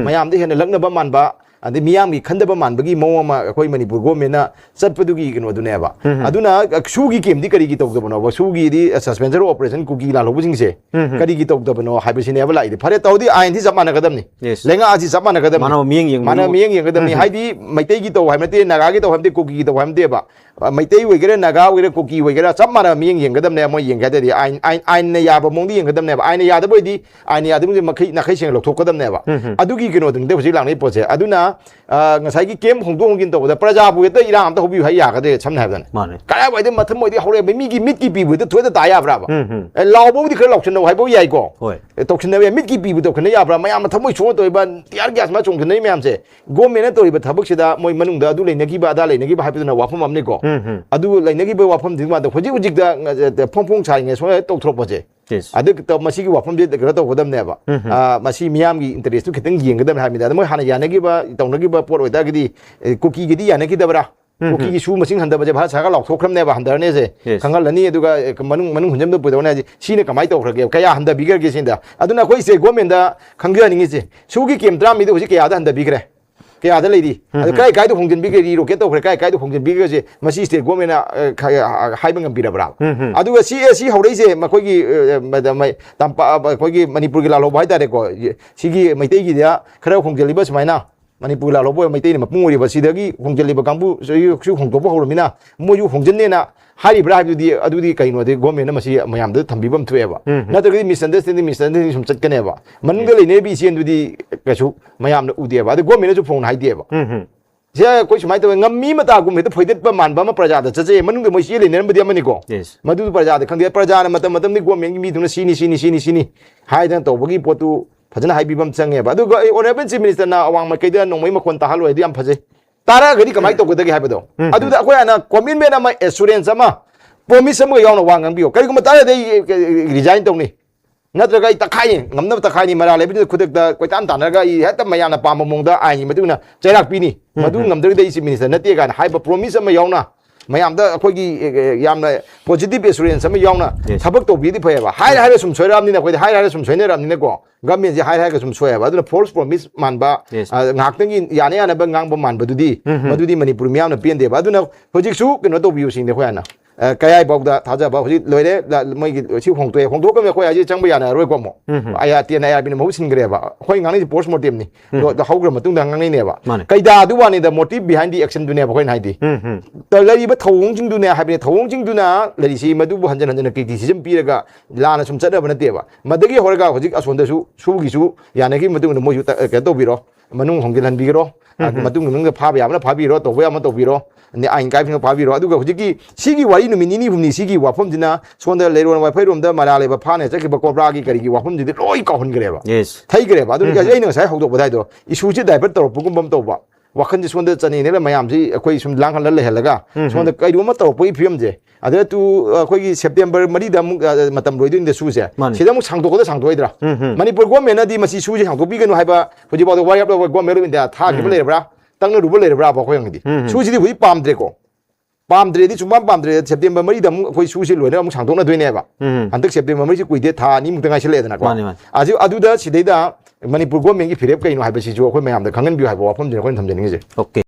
ꯃꯌꯥꯝꯗ ꯍꯦꯟꯅ ꯂꯛꯅꯕ ꯃꯥꯟꯕ, ꯑꯗꯩ ꯃꯤꯌꯥꯝꯒꯤ ꯈꯟꯗꯕ ꯃꯥꯟꯕꯒꯤ ꯃꯑꯣꯡ ꯑꯃ ꯑꯩꯈꯣꯏ ꯃꯅꯤꯄꯨꯔ ꯒꯣꯔꯃꯦꯟꯅ ꯆꯠꯄꯗꯨꯒꯤ ꯀꯩꯅꯣꯗꯨꯅꯦꯕ꯫ ꯑꯗꯨꯅ, ꯑ, ꯁꯨꯒꯤ ꯀꯦꯝꯗꯤ ꯀꯔꯤꯒꯤ ꯇꯧꯗꯕꯅꯣꯕ? ꯁꯨꯒꯤꯗꯤ, ꯑ, suspension of operation ꯀꯨꯀꯤ ꯂꯥꯜꯍꯧꯕꯁꯤꯡꯁꯦ ꯀꯔꯤꯒꯤ ꯇꯧꯗꯕꯅꯣ ꯍꯥꯏꯕꯁꯤꯅꯦꯕ ꯂꯥꯛꯏꯗꯤ꯫ ꯐꯔꯦ, ꯇꯧꯗꯤ ꯑꯥꯏꯟꯗꯤ ꯆꯞ ꯃꯥꯟꯅꯒꯗꯕꯅꯤ꯫ Yes. ꯂꯩꯉꯥꯛ ꯑꯁꯤ ꯆꯞ ꯃꯥꯟꯅꯒꯗꯕꯅꯤ꯫ ꯃꯥꯟꯅꯕ ꯃꯤꯠꯌꯦꯡ ꯌꯦꯡꯕ ꯃꯥꯟꯅꯕ ꯃꯤꯠꯌꯦꯡ ꯌꯦꯡꯒꯗꯕꯅꯤ꯫ ꯍꯥꯏꯗꯤ ꯃꯩꯇꯩꯒꯤ ꯇꯧ ꯍꯥꯏꯕ ꯅꯠꯇꯦ, ꯅꯥꯒꯥꯒꯤ ꯇꯧ ꯍꯥꯏꯕ ꯅꯠꯇꯦ, ꯀꯨꯀꯤꯒꯤ ꯇꯧ ꯍꯥꯏꯕ ꯅꯠꯇꯦꯕ꯫ ꯑ, ꯃꯩꯇꯩ ꯑꯣꯏꯒꯦꯔꯥ, ꯅꯥꯒꯥ ꯑꯣꯏꯒꯦꯔꯥ, ꯀꯨꯀꯤ ꯑꯣꯏꯒꯦꯔꯥ, ꯆꯞ ꯃꯥꯟꯅꯕ ꯃꯤꯠꯌꯦꯡ ꯌꯦꯡꯒꯗꯕꯅꯦ꯫ ꯃꯣꯏ ꯌꯦꯡꯒꯦ ꯍꯥꯏ ꯇꯥꯔꯗꯤ ꯑꯥꯏꯟ, ꯑꯥꯏꯟ, ꯑꯥꯏꯟꯅ ꯌꯥꯕ ꯃꯑꯣꯡꯗ ꯌꯦꯡꯒꯗꯕꯅꯦꯕ꯫ ꯑꯥꯏꯟꯅ ꯌꯥꯗꯕ ꯑꯣꯏꯗꯤ ꯑꯥꯏꯟꯅ ꯌꯥꯗꯕ ꯃꯈꯩ ꯅꯥꯈꯩ ꯁꯦꯡꯅ ꯂꯧꯊꯣꯛꯀꯗꯕꯅꯦꯕ꯫ ꯎꯝ, ꯎꯝ꯫ ꯑꯗꯨꯒꯤ ꯀꯩꯅꯣꯗꯨꯅꯤꯗ ꯍꯧꯖꯤꯛ ꯂꯥꯛꯅꯩ ꯄꯣꯠꯁꯦ꯫ ꯑꯗꯨꯅ, ꯑ, ꯉꯁꯥꯏꯒꯤ ꯀꯦꯝ ꯍꯣꯡꯗꯣꯛ ꯍꯣꯡꯖꯤꯟ ꯇꯧꯕꯗ ꯄ꯭ꯔꯖꯥꯕꯨ ꯍꯦꯛꯇ ꯏꯔꯥꯡ ꯑꯝꯇ ꯍꯧꯕꯤꯌꯨ ꯍꯥꯏ ꯌꯥꯒꯗ꯭ꯔꯦ, ꯁꯝꯅ ꯍꯥꯏꯔꯕꯗꯅꯦ? ꯃꯥꯅꯦ꯫ ꯀꯔꯥꯏꯋꯥꯏꯗ ꯃꯊꯃꯣꯏꯗꯤ ꯍꯧꯔꯛꯑꯦ, ꯃꯤꯒꯤ ꯃꯤꯠꯀꯤ ꯄꯤꯕꯨ ꯍꯦꯛꯇ ꯊꯣꯏꯗ ꯇꯥ ꯌꯥꯕ꯭ꯔꯥꯕ? ꯎꯝ, ꯎꯝ꯫ ꯑꯦ, ꯂꯥꯎꯕꯕꯨꯗꯤ ꯈꯔ ꯂꯥꯎꯁꯤꯟꯅꯧ ꯍꯥꯏꯕ ꯌꯥꯏꯀꯣ꯫ ꯍꯣꯏ꯫ ꯑꯦ, ꯇꯧꯁꯤꯟꯅꯕ ꯌꯥꯏ, ꯃꯤꯠꯀꯤ ꯄꯤꯕꯨ ꯇꯧꯁꯤꯟꯅ ꯌꯥꯕ꯭ꯔꯥ? ꯃꯌꯥꯝ ꯃꯊꯃꯣꯏ ꯁꯣꯛꯅ ꯇꯧꯔꯤꯕ tear gas ꯃꯥ ꯆꯣꯡꯁꯤꯟꯅꯔꯤ ꯃꯌꯥꯝꯁꯦ꯫ ꯒꯣꯔꯃꯦꯟꯅ ꯇꯧꯔꯤꯕ ꯊꯕꯛꯁꯤꯗ ꯃꯣꯏ ꯃꯅꯨꯡꯗ ꯑꯗꯨ ꯂꯩꯅꯈꯤꯕ, ꯑꯗꯥ ꯂꯩꯅꯈꯤꯕ ꯍꯥꯏꯕꯗꯨꯅ ꯋꯥꯐꯝ ꯑꯃꯅꯤꯀꯣ꯫ ꯎꯝ, ꯎꯝ꯫ ꯑꯗꯨ ꯂꯩꯅꯈꯤꯕ ꯋꯥꯐꯝꯗꯨꯒꯤ ꯃꯥꯗ ꯍꯧꯖꯤꯛ ꯍꯧꯖꯤꯛꯇ, ꯑ, ꯐꯣꯡ ꯐꯣꯡ ꯁꯥꯔꯤꯉꯩ ꯁꯨꯃꯥꯏꯅ ꯇꯧꯊꯣꯔꯛꯄꯁꯦ꯫ Yes꯫ ꯑꯗꯨ ꯇ-, ꯃꯁꯤꯒꯤ ꯋꯥꯐꯝꯁꯦ ꯀꯩꯅꯣ ꯇꯧꯒꯗꯕꯅꯦꯕ꯫ ꯎꯝ, ꯎꯝ꯫ ꯑ, ꯃꯁꯤ ꯃꯤꯌꯥꯝꯒꯤ interest ꯇꯨ ꯈꯤꯇꯪ ꯌꯦꯡꯒꯗꯕꯅꯦ ꯍꯥꯏꯕꯅꯤꯗ꯫ ꯑꯗ ꯃꯣꯏ ꯍꯥꯟꯅ ꯌꯥꯅꯈꯤꯕ, ꯇꯧꯅꯈꯤꯕ ꯄꯣꯠ ꯑꯣꯏꯇꯥꯔꯒꯗꯤ, ꯑꯦ, ꯀꯨꯀꯤꯒꯤꯗꯤ ꯌꯥꯅꯈꯤꯗꯕ꯭ꯔꯥ? ꯎꯝ, ꯎꯝ꯫ ꯀꯨꯀꯤꯒꯤ ꯁꯨ ꯃꯁꯤꯡ ꯍꯟꯊꯕꯁꯦ ꯚꯥꯔꯠ ꯁꯔꯀꯥꯔ ꯂꯥꯎꯊꯣꯛꯈ꯭ꯔꯕꯅꯦꯕ, ꯍꯟꯊꯔꯅꯤꯁꯦ꯫ Yes꯫ ꯈꯪꯍꯜꯂꯅꯤ, ꯑꯗꯨꯒ, ꯑꯦ, ꯃꯅꯨꯡ, ꯃꯅꯨꯡ ꯍꯨꯟꯖꯟꯕ ꯄꯨꯗꯧꯅꯦ ꯍꯥꯏꯁꯦ꯫ ꯁꯤꯅ ꯀꯃꯥꯏꯅ ꯇꯧꯈ꯭ꯔꯒꯦ? ꯀꯌꯥ ꯍꯟꯊꯕꯤꯈ꯭ꯔꯒꯦ ꯁꯤꯗ? ꯑꯗꯨꯅ ꯑꯩꯈꯣꯏ state government ꯗ ꯈꯪꯖꯍꯟꯅꯤꯡꯉꯤꯁꯦ, ꯁꯨꯒꯤ camp ꯇꯔꯥꯃꯔꯤꯗꯣ ꯍꯧꯖꯤꯛ ꯀꯌꯥꯗ ꯍꯟꯊꯕꯤꯈ꯭ꯔꯦ? ꯀꯌꯥꯗ ꯂꯩꯔꯤ? ꯑꯗꯨ ꯎꯝ, ꯎꯝ꯫ ꯀꯥꯏ ꯀꯥꯏꯗ ꯍꯣꯡꯖꯤꯟꯕꯤꯈ꯭ꯔꯦ? Relocate ꯇꯧꯈ꯭ꯔꯦ, ꯀꯥꯏ ꯀꯥꯏꯗ ꯍꯣꯡꯖꯤꯟꯕꯤꯈ꯭ꯔꯁꯦ ꯃꯁꯤ state government ꯅ, ꯑ, ꯈ-, ꯑ, ꯍꯥꯏꯕ ꯉꯝꯕꯤꯔꯕ꯭ꯔꯥ? ꯎꯝ, ꯎꯝ꯫ ꯑꯗꯨꯒ ꯁꯤ, ꯑꯦ, ꯁꯤ ꯍꯧꯔꯛꯏꯁꯦ ꯃꯈꯣꯏꯒꯤ, ꯑ, ꯃ-, ꯃ-, ꯇꯝꯄꯥꯛ, ꯑ, ꯑꯩꯈꯣꯏꯒꯤ ꯃꯅꯤꯄꯨꯔꯒꯤ ꯂꯥꯜꯍꯧꯕ ꯍꯥꯏꯇꯥꯔꯦꯀꯣ, ꯁꯤꯒꯤ ꯃꯩꯇꯩꯒꯤꯗ ꯈꯔ ꯍꯣꯡꯖꯤꯜꯂꯤꯕ ꯁꯨꯃꯥꯏꯅ, ꯃꯅꯤꯄꯨꯔ ꯂꯥꯜꯍꯧꯕ ꯃꯩꯇꯩꯅ ꯃꯄꯨꯡ ꯑꯣꯏꯔꯤꯕ ꯁꯤꯗꯒꯤ ꯍꯣꯡꯖꯤꯜꯂꯤꯕ ꯀꯥꯡꯕꯨꯁꯨ ꯍꯣꯡꯗꯣꯛꯄ ꯍꯧꯔꯃꯤꯅ ꯃꯣꯏꯁꯨ ꯍꯣꯡꯖꯤꯟꯅꯦꯅ ꯍꯥꯏꯔꯤꯕ꯭ꯔꯥ ꯍꯥꯏꯕꯗꯨꯗꯤ, ꯑꯗꯨꯗꯤ ꯀꯩꯅꯣꯗꯤ government ꯅ ꯃꯁꯤ ꯃꯌꯥꯝꯗ ꯊꯝꯕꯤꯕ ꯑꯃ ꯊꯣꯛꯑꯦꯕ꯫ ꯎꯝ, ꯎꯝ꯫ ꯅꯠꯇ꯭ꯔꯒꯗꯤ misunderstanding, misunderstanding ꯁꯨꯝ ꯆꯠꯀꯅꯦꯕ꯫ ꯃꯅꯨꯡꯗ ꯎꯝ꯫ ꯂꯩꯅꯔꯤꯕ ꯏꯆꯦꯟꯗꯨꯗꯤ ꯀꯩꯁꯨ ꯃꯌꯥꯝꯅ ꯎꯗꯦꯕ꯫ ꯑꯗꯨ government ꯅꯁꯨ ꯐꯣꯡꯅ ꯍꯥꯏꯗꯦꯕ꯫ ꯎꯝ, ꯎꯝ꯫ ꯁꯦ ꯑꯩꯈꯣꯏ ꯁꯨꯃꯥꯏꯅ ꯇꯧꯋꯦ, ꯉꯝꯃꯤ ꯃꯇꯥꯒꯨꯝꯕ ꯍꯦꯛꯇ ꯐꯣꯏꯗꯠꯄ ꯃꯥꯟꯕ ꯑꯃ ꯄ꯭ꯔꯖꯥꯗ ꯆꯠꯆꯩ꯫ ꯃꯅꯨꯡꯗ ꯃꯣꯏ ꯆꯦ ꯂꯩꯅꯔꯝꯕꯗꯤ ꯑꯃꯅꯤꯀꯣ꯫ Yes꯫ ꯃꯗꯨ ꯄ꯭ꯔꯖꯥꯗ ꯈꯪꯗꯦ꯫ ꯄ꯭ꯔꯖꯥꯅ ꯃꯇꯝ ꯃꯇꯝꯗꯤ government ꯀꯤ ꯃꯤꯗꯨꯅ ꯁꯤꯅꯤ, ꯁꯤꯅꯤ, ꯁꯤꯅꯤ, ꯁꯤꯅꯤ ꯍꯥꯏꯗꯅ ꯇꯧꯕꯒꯤ ꯄꯣꯠꯇꯨ ꯐꯖꯅ ꯍꯥꯏꯕꯤꯕ ꯑꯃ ꯆꯪꯉꯦꯕ꯫ ꯑꯗꯨꯒ ꯑꯩ Honourable Chief Minister ꯅ ꯑꯋꯥꯡ ꯃꯥꯏꯀꯩꯗ ꯅꯣꯡꯃꯩ ꯃꯈꯣꯟ ꯇꯥꯍꯜꯂꯣꯏ ꯍꯥꯏꯗꯨ ꯌꯥꯝ ꯐꯖꯩ꯫ ꯇꯥꯔꯛꯑꯒꯗꯤ ꯀꯃꯥꯏꯅ ꯇꯧꯒꯗꯒꯦ ꯍꯥꯏꯕꯗꯣ꯫ ꯎꯝ, ꯎꯝ꯫ ꯑꯗꯨꯗ ꯑꯩꯈꯣꯏ ꯍꯥꯟꯅ commitment ꯑꯃ, assurance ꯑꯃ, promise ꯑꯃꯒ ꯌꯥꯎꯅ ꯋꯥ ꯉꯥꯡꯕꯤꯌꯣ꯫ ꯀꯔꯤꯒꯨꯝꯕ ꯇꯥꯔꯗꯤ ꯑꯩ, ꯑꯩ, ꯑꯩ resign ꯇꯧꯅꯤ꯫ ꯅꯠꯇ꯭ꯔꯒ ꯑꯩ ꯇꯛꯈꯥꯏꯅꯤ, ꯉꯝꯅꯕ ꯇꯛꯈꯥꯏꯅꯤ, ꯃꯔꯥꯜ ꯂꯩꯕꯗꯨꯗ ꯈꯨꯗꯛꯇ ꯀꯣꯏꯇꯥꯟ ꯇꯥꯟꯅꯔꯒ ꯑꯩ ꯍꯦꯛꯇ ꯃꯌꯥꯝꯅ ꯄꯥꯝꯕ ꯃꯑꯣꯡꯗ ꯑꯥꯏꯟꯒꯤ ꯃꯇꯨꯡ ꯏꯟꯅ ꯆꯩꯔꯥꯛ ꯄꯤꯅꯤ꯫ ꯎꯝ, ꯃꯗꯨ ꯎꯝ꯫ ꯉꯝꯗ꯭ꯔꯒꯗꯤ ꯑꯩ Chief Minister ꯅꯠꯇꯦ ꯀꯥꯏꯅ ꯍꯥꯏꯕ promise ꯑꯃ ꯌꯥꯎꯅ, ꯃꯌꯥꯝꯗ ꯑꯩꯈꯣꯏꯒꯤ, ꯑꯦ, ꯑꯦ, ꯌꯥꯝꯅ positive assurance ꯑꯃ ꯌꯥꯎꯅ Yes꯫ ꯊꯕꯛ ꯇꯧꯕꯤꯔꯗꯤ ꯐꯩꯌꯦꯕ꯫ ꯍꯥꯏꯔ ꯍꯥꯏꯔ ꯁꯨꯝ ꯁꯣꯏꯔꯛꯑꯕꯅꯤꯅ, ꯑꯩꯈꯣꯏꯗꯤ ꯍꯥꯏꯔ ꯍꯥꯏꯔ ꯁꯨꯝ ꯁꯣꯏꯅꯔꯛꯑꯕꯅꯤꯅꯀꯣ, government ꯁꯦ ꯍꯥꯏꯔ ꯍꯥꯏꯔꯒ ꯁꯨꯝ ꯁꯣꯏꯑꯦꯕ꯫ ꯑꯗꯨꯅ false promise ꯃꯥꯟꯕ, Yes꯫ ꯑ, ꯉꯥꯏꯍꯥꯛꯇꯪꯒꯤ ꯌꯥꯅ ꯌꯥꯅꯕ ꯉꯥꯡꯕ ꯃꯥꯟꯕꯗꯨꯗꯤ, ꯎꯝ, ꯎꯝ꯫ ꯃꯗꯨꯗꯤ ꯃꯅꯤꯄꯨꯔ ꯃꯤꯌꯥꯝꯅ ꯄꯦꯟꯗꯦꯕ꯫ ꯑꯗꯨꯅ ꯍꯧꯖꯤꯛꯁꯨ ꯀꯩꯅꯣ ꯇꯧꯕꯤꯌꯨ ꯁꯤꯅꯤ ꯑꯩꯈꯣꯏ ꯍꯥꯟꯅ꯫ ꯑ, ꯀꯌꯥꯏꯐꯥꯎꯗ ꯊꯥꯖꯕ ꯍꯧꯖꯤꯛ ꯂꯣꯏꯔꯦ, ꯂ-, ꯃꯣꯏꯒꯤ ꯁꯤ ꯍꯣꯡꯗꯣꯛꯑꯦ, ꯍꯣꯡꯗꯣꯛꯑꯒ ꯑꯩꯈꯣꯏ ꯍꯧꯖꯤꯛ ꯆꯪꯕ ꯌꯥꯅꯔꯣꯏꯀꯣ ꯑꯃꯨꯛ꯫ Um, um. I R T N I R ꯕꯤꯅ ꯃꯍꯨꯠ ꯁꯤꯟꯈ꯭ꯔꯦꯕ꯫ ꯑꯩꯈꯣꯏ ꯉꯥꯡꯅꯩꯁꯦ ꯄꯣꯁ ꯃꯣꯔꯇꯦꯝꯅꯤ꯫ ꯎꯝ꯫ ꯂꯣ-, ꯂꯧꯍꯧꯈ꯭ꯔ ꯃꯇꯨꯡꯗ ꯉꯥꯡꯅꯩꯅꯦꯕ꯫ ꯃꯥꯅꯦ꯫ ꯀꯩꯗꯥ ꯑꯗꯨ ꯋꯥꯅꯤꯗ, motive behind the action ꯗꯨꯅꯦꯕ ꯑꯩꯈꯣꯏꯅ ꯍꯥꯏꯗꯤ꯫ ꯎꯝ, ꯎꯝ꯫ ꯇ-, ꯂꯩꯔꯤꯕ ꯊꯧꯑꯣꯡꯁꯤꯡꯗꯨꯅꯦ ꯍꯥꯏꯕꯅꯤ꯫ ꯊꯧꯑꯣꯡꯁꯤꯡꯗꯨꯅ ꯂꯩꯔꯤꯁꯤ ꯃꯗꯨꯕꯨ ꯍꯟꯖꯤꯟ ꯍꯟꯖꯤꯟꯅ criticism ꯄꯤꯔꯒ ꯂꯥꯟꯅ ꯁꯨꯝ ꯆꯠꯅꯕ ꯅꯠꯇꯦꯕ꯫ ꯃꯗꯒꯤ ꯍꯧꯔꯒ ꯍꯧꯖꯤꯛ ꯑꯁꯣꯝꯗꯁꯨ ꯁꯨꯒꯤꯁꯨ ꯌꯥꯅꯈꯤꯕ ꯃꯇꯨꯡ ꯏꯟꯅ ꯃꯣꯏꯁꯨ ꯇ-, ꯀꯩꯅꯣ ꯇꯧꯕꯤꯔꯣ, ꯃꯅꯨꯡ ꯍꯣꯡꯖꯤꯜꯍꯟꯕꯤꯈ꯭ꯔꯣ꯫ ꯎꯝ, ꯎꯝ꯫ ꯃꯇꯨꯡ ꯃꯅꯨꯡꯗ ꯐꯥꯕ ꯌꯥꯕꯅ ꯐꯥꯕꯤꯔꯣ, ꯇꯧꯕ ꯌꯥꯕꯅ ꯇꯧꯕꯤꯔꯣ꯫ ꯑꯗꯩ ꯑꯥꯏꯟ ꯀꯥꯏꯕꯁꯤꯡꯅ ꯐꯥꯕꯤꯔꯣ꯫ ꯑꯗꯨꯒ ꯍꯧꯖꯤꯛꯀꯤ ꯁꯤꯒꯤ ꯋꯥꯔꯤ ꯅꯨꯃꯤꯠ ꯅꯤꯅꯤ ꯍꯨꯝꯅꯤ ꯁꯤꯒꯤ ꯋꯥꯐꯝꯁꯤꯅ ꯁꯣꯝꯗ ꯂꯩꯔꯣꯟ ꯋꯥꯏꯐꯩꯔꯣꯝꯗ ꯃꯔꯥ ꯂꯩꯕ ꯐꯥꯅ ꯆꯠꯈꯤꯕ ꯀꯣꯕ꯭ꯔꯥꯒꯤ ꯀꯔꯤꯒꯤ ꯋꯥꯐꯝꯁꯤꯗꯤ ꯂꯣꯏ ꯀꯥꯎꯍꯟꯈ꯭ꯔꯦꯕ꯫ Yes꯫ ꯊꯩꯈ꯭ꯔꯦꯕ꯫ ꯑꯗꯨꯅ ꯎꯝ, ꯎꯝ꯫ ꯑꯩꯅ ꯉꯁꯥꯏ ꯍꯧꯗꯣꯛꯄꯗ ꯍꯥꯏꯗꯣ, ꯏꯁꯨꯁꯦ divert ꯇꯧꯔꯛꯄꯒꯨꯝꯕ ꯑꯃ ꯇꯧꯕ꯫ ꯋꯥꯈꯜꯁꯦ ꯁꯣꯝꯗ ꯆꯅꯦꯅꯦꯅ ꯃꯌꯥꯝꯁꯤ ꯑꯩꯈꯣꯏ ꯁꯨꯝ ꯂꯥꯡꯍꯜꯂ ꯂꯩꯍꯜꯂꯒ ꯎꯝ, ꯎꯝ꯫ ꯁꯣꯝꯗ ꯀꯩꯅꯣꯝꯃ ꯇꯧꯔꯛꯄꯒꯤ ꯐꯤꯕꯝꯁꯦ꯫ ꯑꯗꯨꯅ ꯇꯨ, ꯑꯩꯈꯣꯏꯒꯤ ꯁꯦꯞꯇꯦꯝꯕꯔ ꯃꯔꯤꯗ ꯑꯃꯨꯛ, ꯑ, ꯃꯇꯝ ꯂꯣꯏꯗꯣꯏꯅꯤꯗ ꯁꯨꯁꯦ꯫ ꯃꯥꯅꯦ꯫ ꯁꯤꯗ ꯑꯃꯨꯛ ꯁꯥꯡꯗꯣꯛꯀꯗ ꯁꯥꯡꯗꯣꯛꯑꯣꯏꯗ꯭ꯔꯥ? ꯎꯝ, ꯎꯝ꯫ ꯃꯅꯤꯄꯨꯔ ꯒꯣꯔꯃꯦꯟꯅꯗꯤ ꯃꯁꯤ ꯁꯨꯁꯦ ꯁꯥꯡꯗꯣꯛꯄꯤꯒꯅꯨ ꯍꯥꯏꯕ ꯍꯧꯖꯤꯛꯐꯥꯎꯗ ꯋꯥꯔꯦꯞ ꯂꯧꯕ ꯒꯣꯔꯃꯦꯟ ꯑꯣꯐ ꯏꯟꯗꯤꯌꯥ ꯊꯥꯈꯤꯕ ꯎꯝ꯫ ꯂꯩꯔꯕ꯭ꯔꯥ? ꯇꯛꯅꯔꯨꯕ ꯂꯩꯔꯕ꯭ꯔꯥꯕ ꯑꯩꯈꯣꯏ ꯍꯪꯉꯤꯗꯤ? ꯎꯝ, ꯎꯝ꯫ ꯁꯨꯁꯤꯗꯤ ꯍꯧꯖꯤꯛ ꯄꯥꯝꯗ꯭ꯔꯦꯀꯣ꯫ ꯄꯥꯝꯗ꯭ꯔꯦꯗꯤ ꯁꯨꯡꯄꯥꯝ ꯄꯥꯝꯗ꯭ꯔꯦ꯫ ꯁꯦꯞꯇꯦꯝꯕꯔ ꯃꯔꯤꯗ ꯑꯃꯨꯛ ꯑꯩꯈꯣꯏ ꯁꯨꯁꯦ ꯂꯣꯏꯅ ꯑꯃꯨꯛ ꯁꯥꯡꯗꯣꯛꯅꯗꯣꯏꯅꯦꯕ꯫ ꯎꯝ꯫ ꯍꯟꯗꯛ ꯁꯦꯞꯇꯦꯝꯕꯔ ꯃꯔꯤꯁꯤ ꯀꯨꯏꯗꯦ, ꯊꯥ ꯑꯅꯤꯃꯨꯛꯇ ꯉꯥꯏꯁꯤꯜꯂꯛꯑꯦꯗꯅꯀꯣ꯫ ꯃꯥꯅꯦ, ꯃꯥꯅꯦ꯫ ꯑꯗꯨ, ꯑꯗꯨꯗ ꯁꯤꯗꯩꯗ ꯃꯅꯤꯄꯨꯔ ꯒꯣꯔꯃꯦꯟꯒꯤ ꯐꯤꯔꯦꯞ ꯀꯩꯅꯣ ꯍꯥꯏꯕꯁꯤꯁꯨ ꯑꯩꯈꯣꯏ ꯃꯌꯥꯝꯗ ꯈꯪꯍꯟꯕꯤꯌꯨ ꯍꯥꯏꯕ ꯋꯥꯐꯝꯁꯤꯅꯤ ꯑꯩꯈꯣꯏꯅ ꯊꯝꯖꯅꯤꯡꯉꯤꯁꯦ꯫ Okay꯫